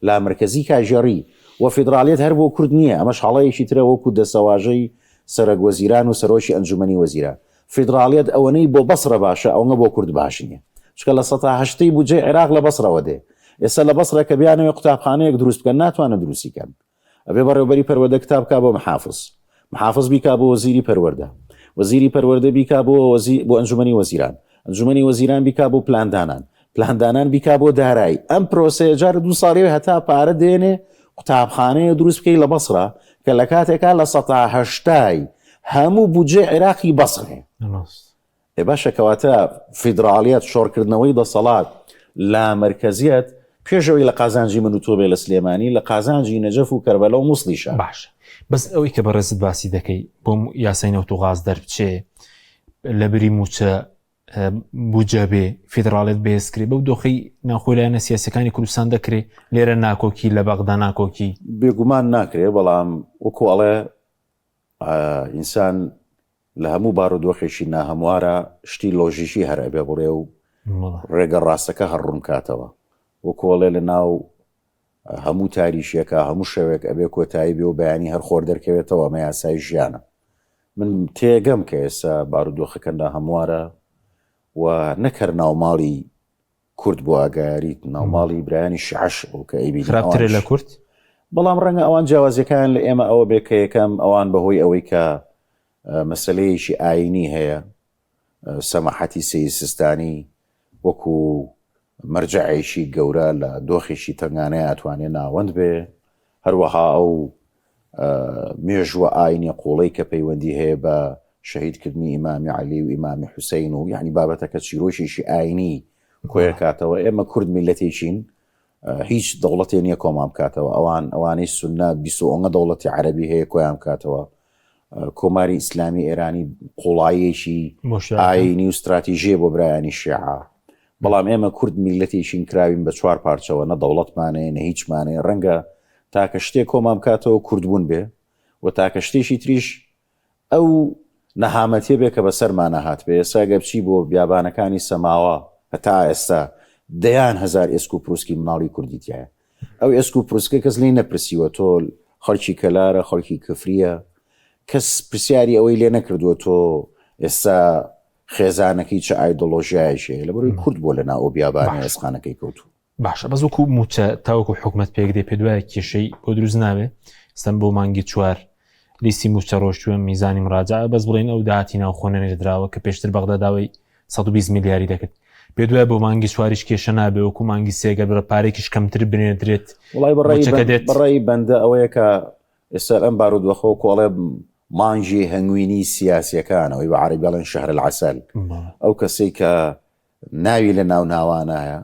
لامەرکەزی کارگێڕی، و فیدڕاڵیەت هەر بۆ کورد نییە، ئەمەش هەڵەیەکی ترە وەکو دەسەواژەی سەرەک وەزیران و سەرۆکی ئەنجومەنی وەزیران. فیدڕاڵیەت ئەوەنەی بۆ بەسڕە باشە ئەوەنە بۆ کورد باش نییە. چونکە 8%ی بودجەی عێراق لە بەسڕەوە دێ. ئێستا لە بەسڕە کە بیانەوێ قوتابخانەیەک دروست بکەن ناتوانن دروستی کەن. ئەبێ بەڕێوبەری پەروەردە کتاب بکا بۆ محافز، محافز بیکا بۆ وەزیری پەروەردە، وەزیری پەروەردە بیکا بۆ وەزی بۆ ئەنجومەنی وەزیران، ئەنجومەنی وەزیران بیکا بۆ پلاندانان، پلاندانان بیکا بۆ دارایی. ئەم پرۆسەیە جارێ دوو ساڵی هەتا پارە دێنێ قوتابخانەیە دروست بکەی لە بەسرە کە لە کاتێکا 80%ی هەموو بودجەی عێراقی بەسرەیە. ئێ باشە کەواتە فیدڕاڵیەت، شۆڕکردنەوەی دەسەڵات، لامەرکەزیەت پێش ئەوەی لە قازانجی من و تۆ بێ لە سلێمانی، لە قازانجی نەجەف و کەربەلا و موسڵیشە. باشە بەس ئەوەی کە بەڕێزت باسی دەکەی بۆ یاسای نەوت و غاز دەربچێ لە بری موچە بودجە بێ فیدراڵێت بەهێزکرێ بەو دۆخی ناوخۆی لایەنە سیاسەکانی کوردستان دەکرێ لێرە ناکۆکی لە بەغدا ناکۆکی بێگومان ناکرێ بەڵام وەکو ئەڵێ ئینسان لە هەموو بارودۆخێکی ناهەموارا شتی لۆژیکی هەر ئەبێ بڵێ و ڕێگە ڕاستەکە هەر ڕوون کاتەوە. وەکو ئەڵێ لە ناو هەموو تاریکیەکا هەموو شەوێک ئەبێ کۆتایی بێ و بەیانی هەر خۆر دەرکەوێتەوە ئەمە یاسای ژیانە. من تێگەم کە ئێستا بارودۆخەکە ناهەموارە و نەک هەر ناوماڵی کورد بۆ ئاگایاریت ناوماڵی برایانی شیعەش ئەو کە ئەیبینی خراپترە لە کورد؟ بەڵام ڕەنگە ئەوان جیاوازیەکان لە ئێمە ئەوە بێ کە یەکەم ئەوان بەهۆی ئەوەی کە مەسلەیەکی ئاینی هەیە سەماحەتی سەید سیستانی وەکو مەرجەعێکی گەورە لە دۆخێکی تەنگانەیە ئەتوانێ ناوەند بێ هەروەها ئەو مێژووە ئاینیە قوڵەی کە پەیوەندی هەیە بە شەهیدکردنی ئیمامی عەلی و ئیمامی حوسەین و یعنی بابەتەکە چیرۆکێکی ئاینی کۆیەکاتەوە ئێمە کورد میلەتێکین هیچ دەوڵەتێ نییە کۆمان بکاتەوە ئەوان ئەوانەی سنە بیسۆنگە دەوڵەتی عەربی هەیە کۆیان بکاتەوە. کۆماری ئیسلامی ئێرانی قوڵاییەکی ئاینی و ستراتیژیە بۆ برایانی شیعە بەڵام ئێمە کورد میلەتێکین کراوین بە چوار پارچەوە نە دەوڵەتمانەیە نە هیچمانەیە ڕەنگە تاکە شتێک کۆمان بکاتەوە کوردبوون بێ و تاکە شتێکی تریش ئەو نەهامەتیە بێ کە بەسەرمانا هاتبێ، ئێستا گەر بچی بۆ بیابانەکانی سەماوە هەتا ئێستا دەیان هەزار ئێسک و پروسکی مناڵی کوردی تیایە، ئەو ئێسک و پروسکە کەس لێی نەپرسیوە تۆ خەڵکی کەلارە خەڵکی کفریە، کەس پرسیاری ئەوەی لێ نەکردووە تۆ ئێستا خێزانەکەی چ ئایدۆلۆژیایەکی هەیە، لەبەرئەوەی کورد بووە لەناو ئەو بیابانە ئێسقانەکەی کەوتووە. باشە بەس وەکو موچە تاوەکو حکومت پێک دێ پێ دوایە کێشەی بۆ دروست ناوێ سم بۆ مانگی چوار لیستی موچە ڕۆشتووە میزانی مراجعە بەس بڵێن ئەو داهاتی ناوخۆ نەنێردراوە کە پێشتر بەغدا داوای 120 میلیاری دەکرد پێ دوای بۆ مانگی چواریش کێشە نابێ وەکو مانگی سێگە بڕە پارێکیش کەمتر بنێدرێت وڵی بەڕێی بەڕێی بەندە ئەوەیە کە ئێستا ئەم بارودۆخە وەکو ئەڵێ مانگی هەنگوینی سیاسیەکانەوەی بە عەرەبی ئەڵێن شهر العسل ئەو کەسەی کە ناوی لە ناو ناوانایە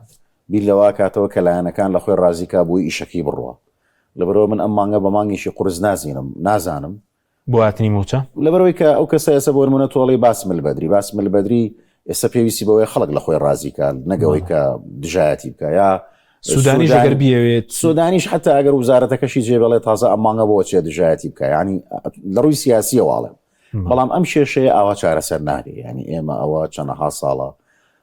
بیر لەوە کاتەوە کە لایەنەکان لە خۆی ڕازی کا بۆی ئیشەکەی بڕوا. لەبەرئەوە من ئەم مانگە بە مانگێکی قورس نازینم نازانم. بۆ هاتنی مووچە؟ لەبەرئەوەی کە ئەو کەسە ئێستا بۆ نموونە تۆ ئەڵێی باسم البەدری، باسم البەدری ئێستا پێویستی بەوەیە خەڵک لە خۆی ڕازی کا نەک ئەوەی کە دژایەتی بکا یا سودانیش ئەگەر بیەوێت سودانیش حتا ئەگەر وزارەتەکەشی جێ بێڵێ تازە ئەم مانگە بۆ چێ دژایەتی بکا یانی لە ڕووی سیاسیەوە ئەڵێم. بەڵام ئەم کێشەیە ئاوا چارەسەر نابێ یانی ئێمە ئەوە چەنەها ساڵە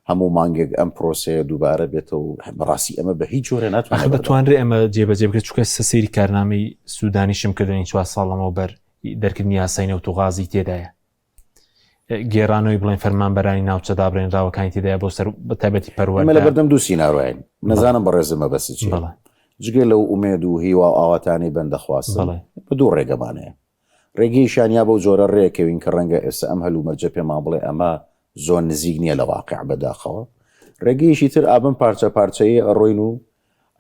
هەموو مانگێک ئەم پرۆسەیە دووبارە بێتەوە و بەڕاستی ئەمە بە هیچ جۆرە ناتوانێت دەتوانرێ ئەمە جێبەجێ بکرێت چونکە سەیری کارنامەی سوودانیشم کردنی چوار ساڵ لەمەوبەر دەرکردنی یاسای نەوت و غازی تێدایە گێرانەوەی بڵێن فەرمانبەرانی ناوچە دابرێنراوەکانی تێدایە بۆ سەر بە تایبەتی پەروەردە لە بەردەم دوو سینارۆین نەزانم بەڕێزم مەبەست چییە جگە لەو ئومێد و هیوا و ئاواتانەی بەندەخواستم بە دوو ڕێگەمان هەیە ڕێگەیشیان یا بەو جۆرە ڕێکەوین کە ڕەنگە ئێستا ئەم هەلومەرجە پێمان بڵێ ئەمە زۆر نزیک نییە لە واقع بەداخەوە. ڕێگەیەکی تر ئا بەم پارچە پارچەیی ئەڕۆین و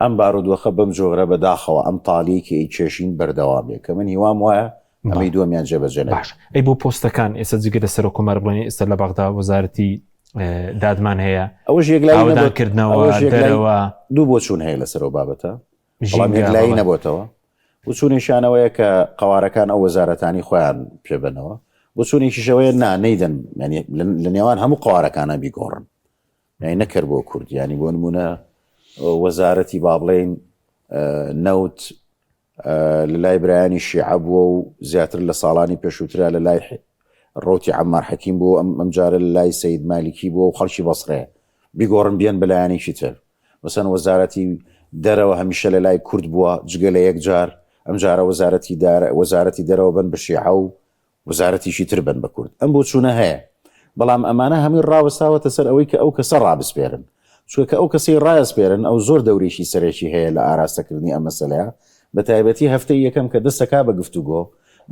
ئەم بارودۆخە بەم جۆرە بەداخەوە ئەم تاڵیەی کە ئەیکێشین بەردەوام بێ کە من هیوام وایە ئەمەی دووەمیان جێبەجێ نەبێ. باش ئەی بۆ پۆستەکان ئێستا جگە لە سەرۆک کۆمار بڵێن ئێستا لە بەغدا وەزارەتی دادمان هەیە ئەوەش یەکلایی ئاوەدان کردنەوە دەرەوە دوو بۆچوون هەیە لەسەر ئەو بابەتە بەڵام یەکلایی نەبۆتەوە بچوونێکیان ئەوەیە کە قەوارەکان ئەو وەزارەتانی خۆیان پێبەنەوە بچوونێکیش ئەوەیە نا نەیدەن لە نێوان هەموو قەوارەکانە بیگۆڕن یانی نەکەر بۆ کورد ینی بۆ نمونە وەزارەتی با بڵێین نەوت لە لای برایانی شیعە بووە و زیاتر لە ساڵانی پێشووترا لە لای ڕوتی عەمار حەکیم بوو ئەم ئەمجارە لە لای سید مالیکی بووە و خەڵکی بەسرەیە بیگۆڕن بیەن بەلایەنێکی تر مەسەن وەزارەتی دەرەوە هەمیشە لە لای کورد بووە جگە لە یەک جار، ئەمجارە وەزارەتی دارە وەزارەتی دەرەوە بن بە شیعە و وەزارەتیشی تر بن بە کورد. ئەم بۆچوونە هەیە. بەڵام ئەمانە هەمووی ڕاوەستاوەتە سەر ئەوەی کە ئەو کەسە ڕابسپێرن. چونکە کە ئەو کەسەی ڕایەسپێرن ئەو زۆر دەورێکی سەرەکی هەیە لە ئاراستەکردنی ئەم مەسەلەیە، بە تایبەتی هەفتەی یەکەم کە دەست دەکا بە گفتوگۆ،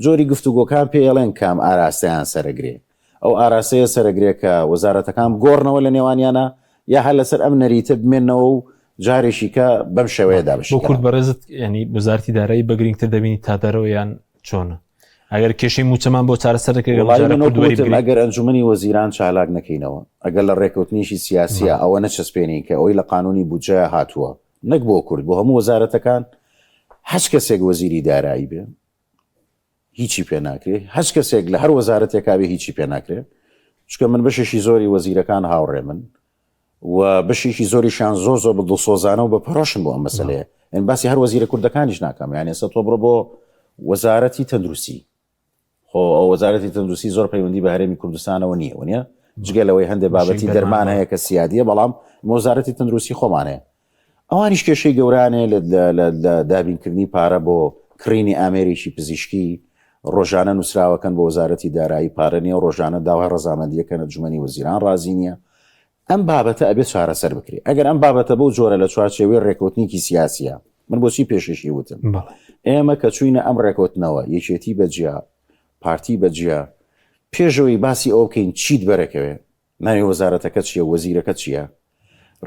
جۆری گفتوگۆکان پێی ئەڵێن کام ئاراستەیان سەرەگرێ. ئەو ئاراستەیە سەرەگرێ کە وەزارەتەکان بگۆڕنەوە لە نێوانیانا یا هەر لەسەر ئەم نەریتە بمێنەوە و جارێکی کە بەم شێوەیە دابەشی بۆ کورد بەڕێزت ینی وەزارەتی دارایی بە گرنگتر دەبینی تا دەرەوە یان چۆنە ئەگەر کێشەی موچەمان بۆ چارەسەر دەکرێت ئەگەر ئەنجومەنی وەزیران چالاک نەکەینەوە ئەگەر لە ڕێکەوتنیشی سیاسیە ئەوە نەچەسپێنین کە ئەوەی لە قانونی بودجە هاتووە نەک بۆ کورد بۆ هەموو وەزارەتەکان هەچ کەسێک وەزیری دارایی بێ هیچی پێ ناکرێ هەچ کەسێک لە هەر وەزارەتێکا بێ هیچی پێ ناکرێ چونکە من بەشێکی زۆری وەزیرەکان هاوڕێ من و بەشێکی زۆریشیان زۆر زۆر بە دڵسۆزانە و بە پەرۆشن بۆ ئەم مەسلەیە یعنی باسی هەر وەزیرە کوردەکانیش ناکەم یعنی ئێستا تۆ بڕۆ بۆ وەزارەتی تەندروستی خۆ ئەو وەزارەتی تەندروستی زۆر پەیوەندی بە هەرێمی کوردستانەوە نییە وەنیە جگە لەوەی هەندێک بابەتی دەرمان هەیە کە سیادیە بەڵام وەزارەتی تەندروستی خۆمان هەیە ئەوانیش کێشەی گەورەیان هەیە لە دابینکردنی پارە بۆ کڕینی ئامێرێکی پزیشکی، ڕۆژانە نووسراوەکەن بۆ وەزارەتی دارایی پارە نییە و ڕۆژانە داوای ڕەزامەندییەکەن ئەنجومەنی وەزیران ڕازی نییە. ئەم بابەتە ئەبێ چارەسەر بکرێ. ئەگەر ئەم بابەتە بەو جۆرە لە چوارچێوەی ڕێکەوتنێکی سیاسییە، من بۆچی پێشێکی وتم، ئێمە کە چووینە ئەم ڕێکەوتنەوە، یەکێتی بە جیا، پارتی بە جیا، پێشەوەی باسی ئەوە بکەین چیت بەرەکەوێ، ناوی وەزارەتەکە چییە و وەزیرەکە چییە؟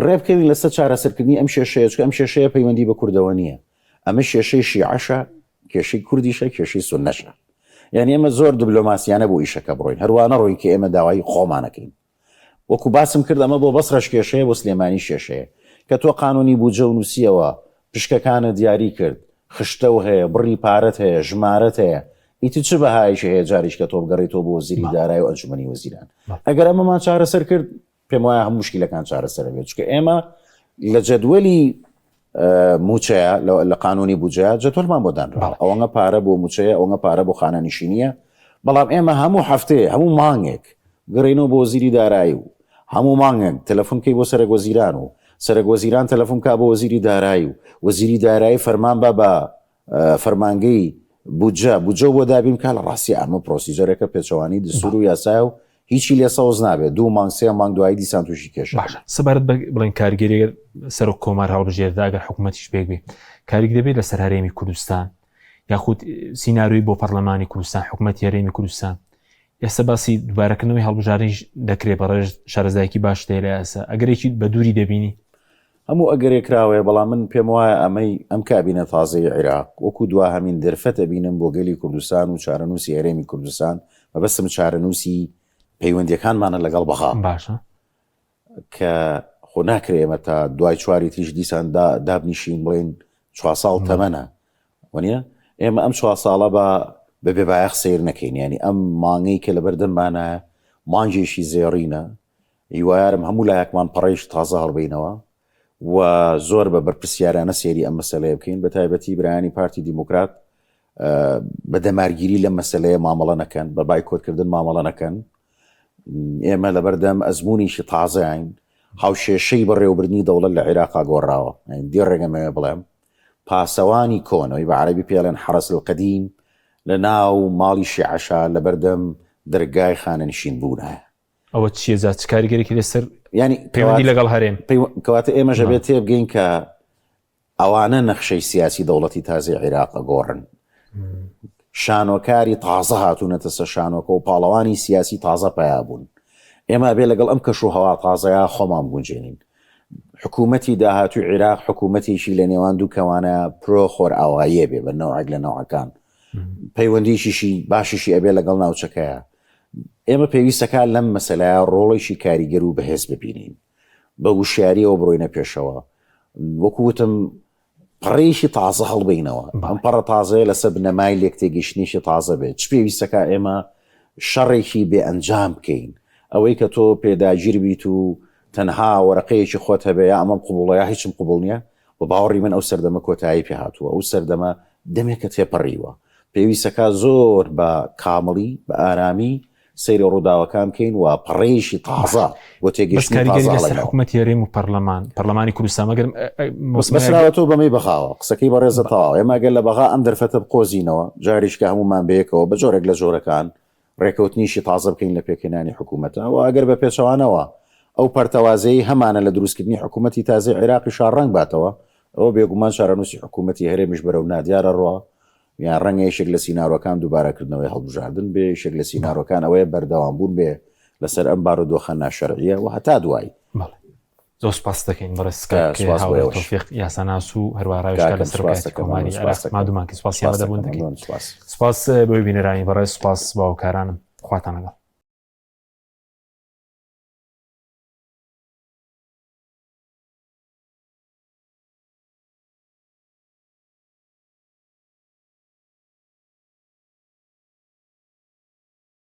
ڕێبکەوین لەسەر چارەسەرکردنی ئەم کێشەیە، چونکە ئەم کێشەیە پەیوەندی بە کوردەوە نییە. ئەمە کێشەی شیعەشە، کێشەی کوردیشە، کێشەی سوننەشە. یانی ئێمە زۆر دبلۆماسیانە بۆ ئیشەکە بڕۆین، هەروا نەڕۆین کە ئێمە داوای خۆمانەکەین. وەکو باسم کرد ئەمە بۆ بەسرەش کێشەیە، بۆ سلێمانیش کێشەیە. کە تۆ قانونی بودجە و نووسییەوە، پشکەکانت دیاری کرد، خشتەو هەیە، بڕی پارەت هەیە، ژمارەت هەیە. ئیتر چ بەهایەکی هەیە جارێکی کە تۆ بگەڕێیتەوە بۆ وەزیری دارایی و ئەنجومەنی وەزیران؟ ئەگەر ئەمەمان چارەسەر کرد پێم وایە هەموو مشکلەکان چارەسەر بێت چونکە ئێمە لە جەدوەلی موچەیە لە قانونی بودجەیە جەدوەلمان بۆ دانرا ئەوەنگە پارە بۆ موچەیە ئەوەنگە پارە بۆ خانەنشینیە بەڵام ئێمە هەموو هەفتەیە هەموو مانگێک گەڕێینەوە بۆ وەزیری دارایی و هەموو مانگێک تەلەفۆن کەی بۆ سەرەک وەزیران و سەرەک وەزیران تەلەفۆن کا بۆ وەزیری دارایی و وەزیری دارایی فەرمان با بە فەرمانگەی بودجە بودجە بۆ دابین بکا لە ڕاستی ئەمە procedure ێکە پێچەوانی دستور و یاسایە و هیچی لێ سەوز نابێت دوو مانگ سێ مانگ دوایی دیسان تووشی کێشە باشە سەبارەت بە بڵێن کارگەری سەرۆک کۆمار هەڵبژێردا ئەگەر حکوومەتیش پێک بێ کاریگ دەبێت لەسەر هەرێمی کوردستان یاخود سیناریۆی بۆ پەرلەمانی کوردستان حکوومەتی هەرێمی کوردستان ئێستا باسی دووبارەکردنەوەی هەڵبژاردنیش دەکرێت بەڕێز شارەزایەکی باش هەیە لە یاسا ئەگەرێکی بە دووری دەبینی؟ هەموو ئەگەرێک کراوەیە، بەڵام من پێم وایە ئەمەی ئەم کابینە تازەی عیراق وەکو دواهەمین دەرفەت ئەبینم بۆ گەلی کوردستان و چارەنووسی هەرێمی کوردستان، مەبەستم چارەنووسی پەیوەندیەکانمانە لەگەڵ بەغا. باشە. کە خۆ ناکرێ ئێمە تا دوای چواری تریش دیسان دابنیشین بڵێین چوار ساڵ تەمەنە وەنیە ئێمە ئەم چوار ساڵە بە بە بێبایەخ سیر نەکەین ینی ئەم مانگەی کە لەبەردەممانە مانگێکی زێڕینە هیوایارم هەموو لایەکمان پەڕەیش تازە هەڵبینەوە و زۆر بە بەرپرسیارانە سێری ئەم مەسلەیە بکەین بە تایبەتی برایانی پارتی دیموکرات بە دەمارگیری لەم مەسلەیە مامەڵە نەکەن بە بایکۆتکردن مامەڵە نەکەن ئێمە لەبەردەم ئەزموونێکی تازەین هاوشێشەی بەڕێوەبردنی دەوڵەت لە عێراقا گۆڕاوە دێ ڕێگەمەوێ بڵێم پاسەوانی کۆنەوەی بە عەربی پێڵێن حرس القدیم لە ناو ماڵی شیعەشا لەبەردەم دەرگای خانەنشین بوونایە ئەوە چیە جا چ کاریگەرێکی لەسەر ینی پەیوەندی لەگەڵ هەرێم کەواتە ئێمەش ئەبێت تێبگەین کە ئەوانە نەخشەی سیاسی دەوڵەتی تازەی عیراق ئەگۆڕن. شانۆکاری تازە هاتوونەتە سەر شانۆکە و پاڵەوانی سیاسی تازە پەیا بوون. ئێمە ئەبێ لەگەڵ ئەم کەش و هەوا تازەیە خۆمان بگونجێنین. حکوومەتی داهاتووی عیراق حکوومەتێکی لە نێوان دوو کەوانە پرۆ خۆرئاواییە بێ بە نەوعێک لە نەوعەکان. پەیوەندیشیشی باشیشی ئەبێ لەگەڵ ناوچەکەیە. ئێمە پێویستەکە لەم مەسەلەیە ڕۆڵێکی کاریگەر و بەهێز ببینین. بە وشیاریەوە بڕۆینە پێشەوە وەکو وتم پەڕەیەکی تازە هەڵبینەوە ئەم پەڕە تازەیە لەسەر بنەمای لێکتێگەیشتنێکی تازە بێت چ پێویستەکە ئێمە شەڕێکی بێ ئەنجام بکەین ئەوەی کە تۆ پێداگیر بیت و تەنها وەرەقەیەکی خۆت هەبێ یا ئەمەم قبوڵە یا هیچم قبوڵ نییە بە باوەڕی من ئەو سەردەمە کۆتایی پێ هاتووە ئەو سەردەمە دەمێکە تێپەڕیوە پێویستەکە زۆر بە کامڵی بە ئارامی سەیری ڕووداوەکان بکەین و پەڕەیەکی تازە بۆ تێگەیشتنی کاریگەری لەسەر حکوومەتی هەرێم و پەرلەمان پەرلەمانی کوردستان مەگەر بەسراوەتەوە بەمەی بەغاوە قسەکەی بەڕێزە تەواو ئێمە گەر لە بەغا ئەم دەرفەتە بقۆزینەوە جاریشکە هەمومان بەیەکەوە بە جۆرێک لە جۆرەکان ڕێکەوتنیشی تازە بکەین لە پێکهێنانی حکوومەتە و ئەگەر بە پێچەوانەوە ئەو پەرتەوازەی هەمانە لە دروستکردنی حکوومەتی تازەی عێراقیشا ڕەنگ باتەوە ئەوە بێگومان چارەنووسی حکوومەتی هەرێمیش بەرەو نادیارە ڕۆ یان ڕەنگە یەکێک لە سینارۆکان دووبارەکردنەوەی هەڵبژاردن بێ، یەکێک لە سینارۆکان ئەوەیە بەردەوامبوون بێ لەسەر ئەم بارودۆخە ناشەرعییە و هەتا دوایی. بەڵێ زۆر سپاست دەکەین بەڕێز کاک سپاس بۆ هاوڕێ ئێوەش. تۆفیق یاساناس و هەروەها ڕاوێژکار کاکەم لە سپاس سەرۆکایەتی دەکەم کۆماری مەمنون عێراق سپاس دەکەم مادوومان کرد سپاسی سپاس ئامادەبوون دەکەم دەکەین مەمنون سپاس. سپاس بۆ بینەرانی بەڕێز سپاس باوکارانم خواتان لەگەڵ.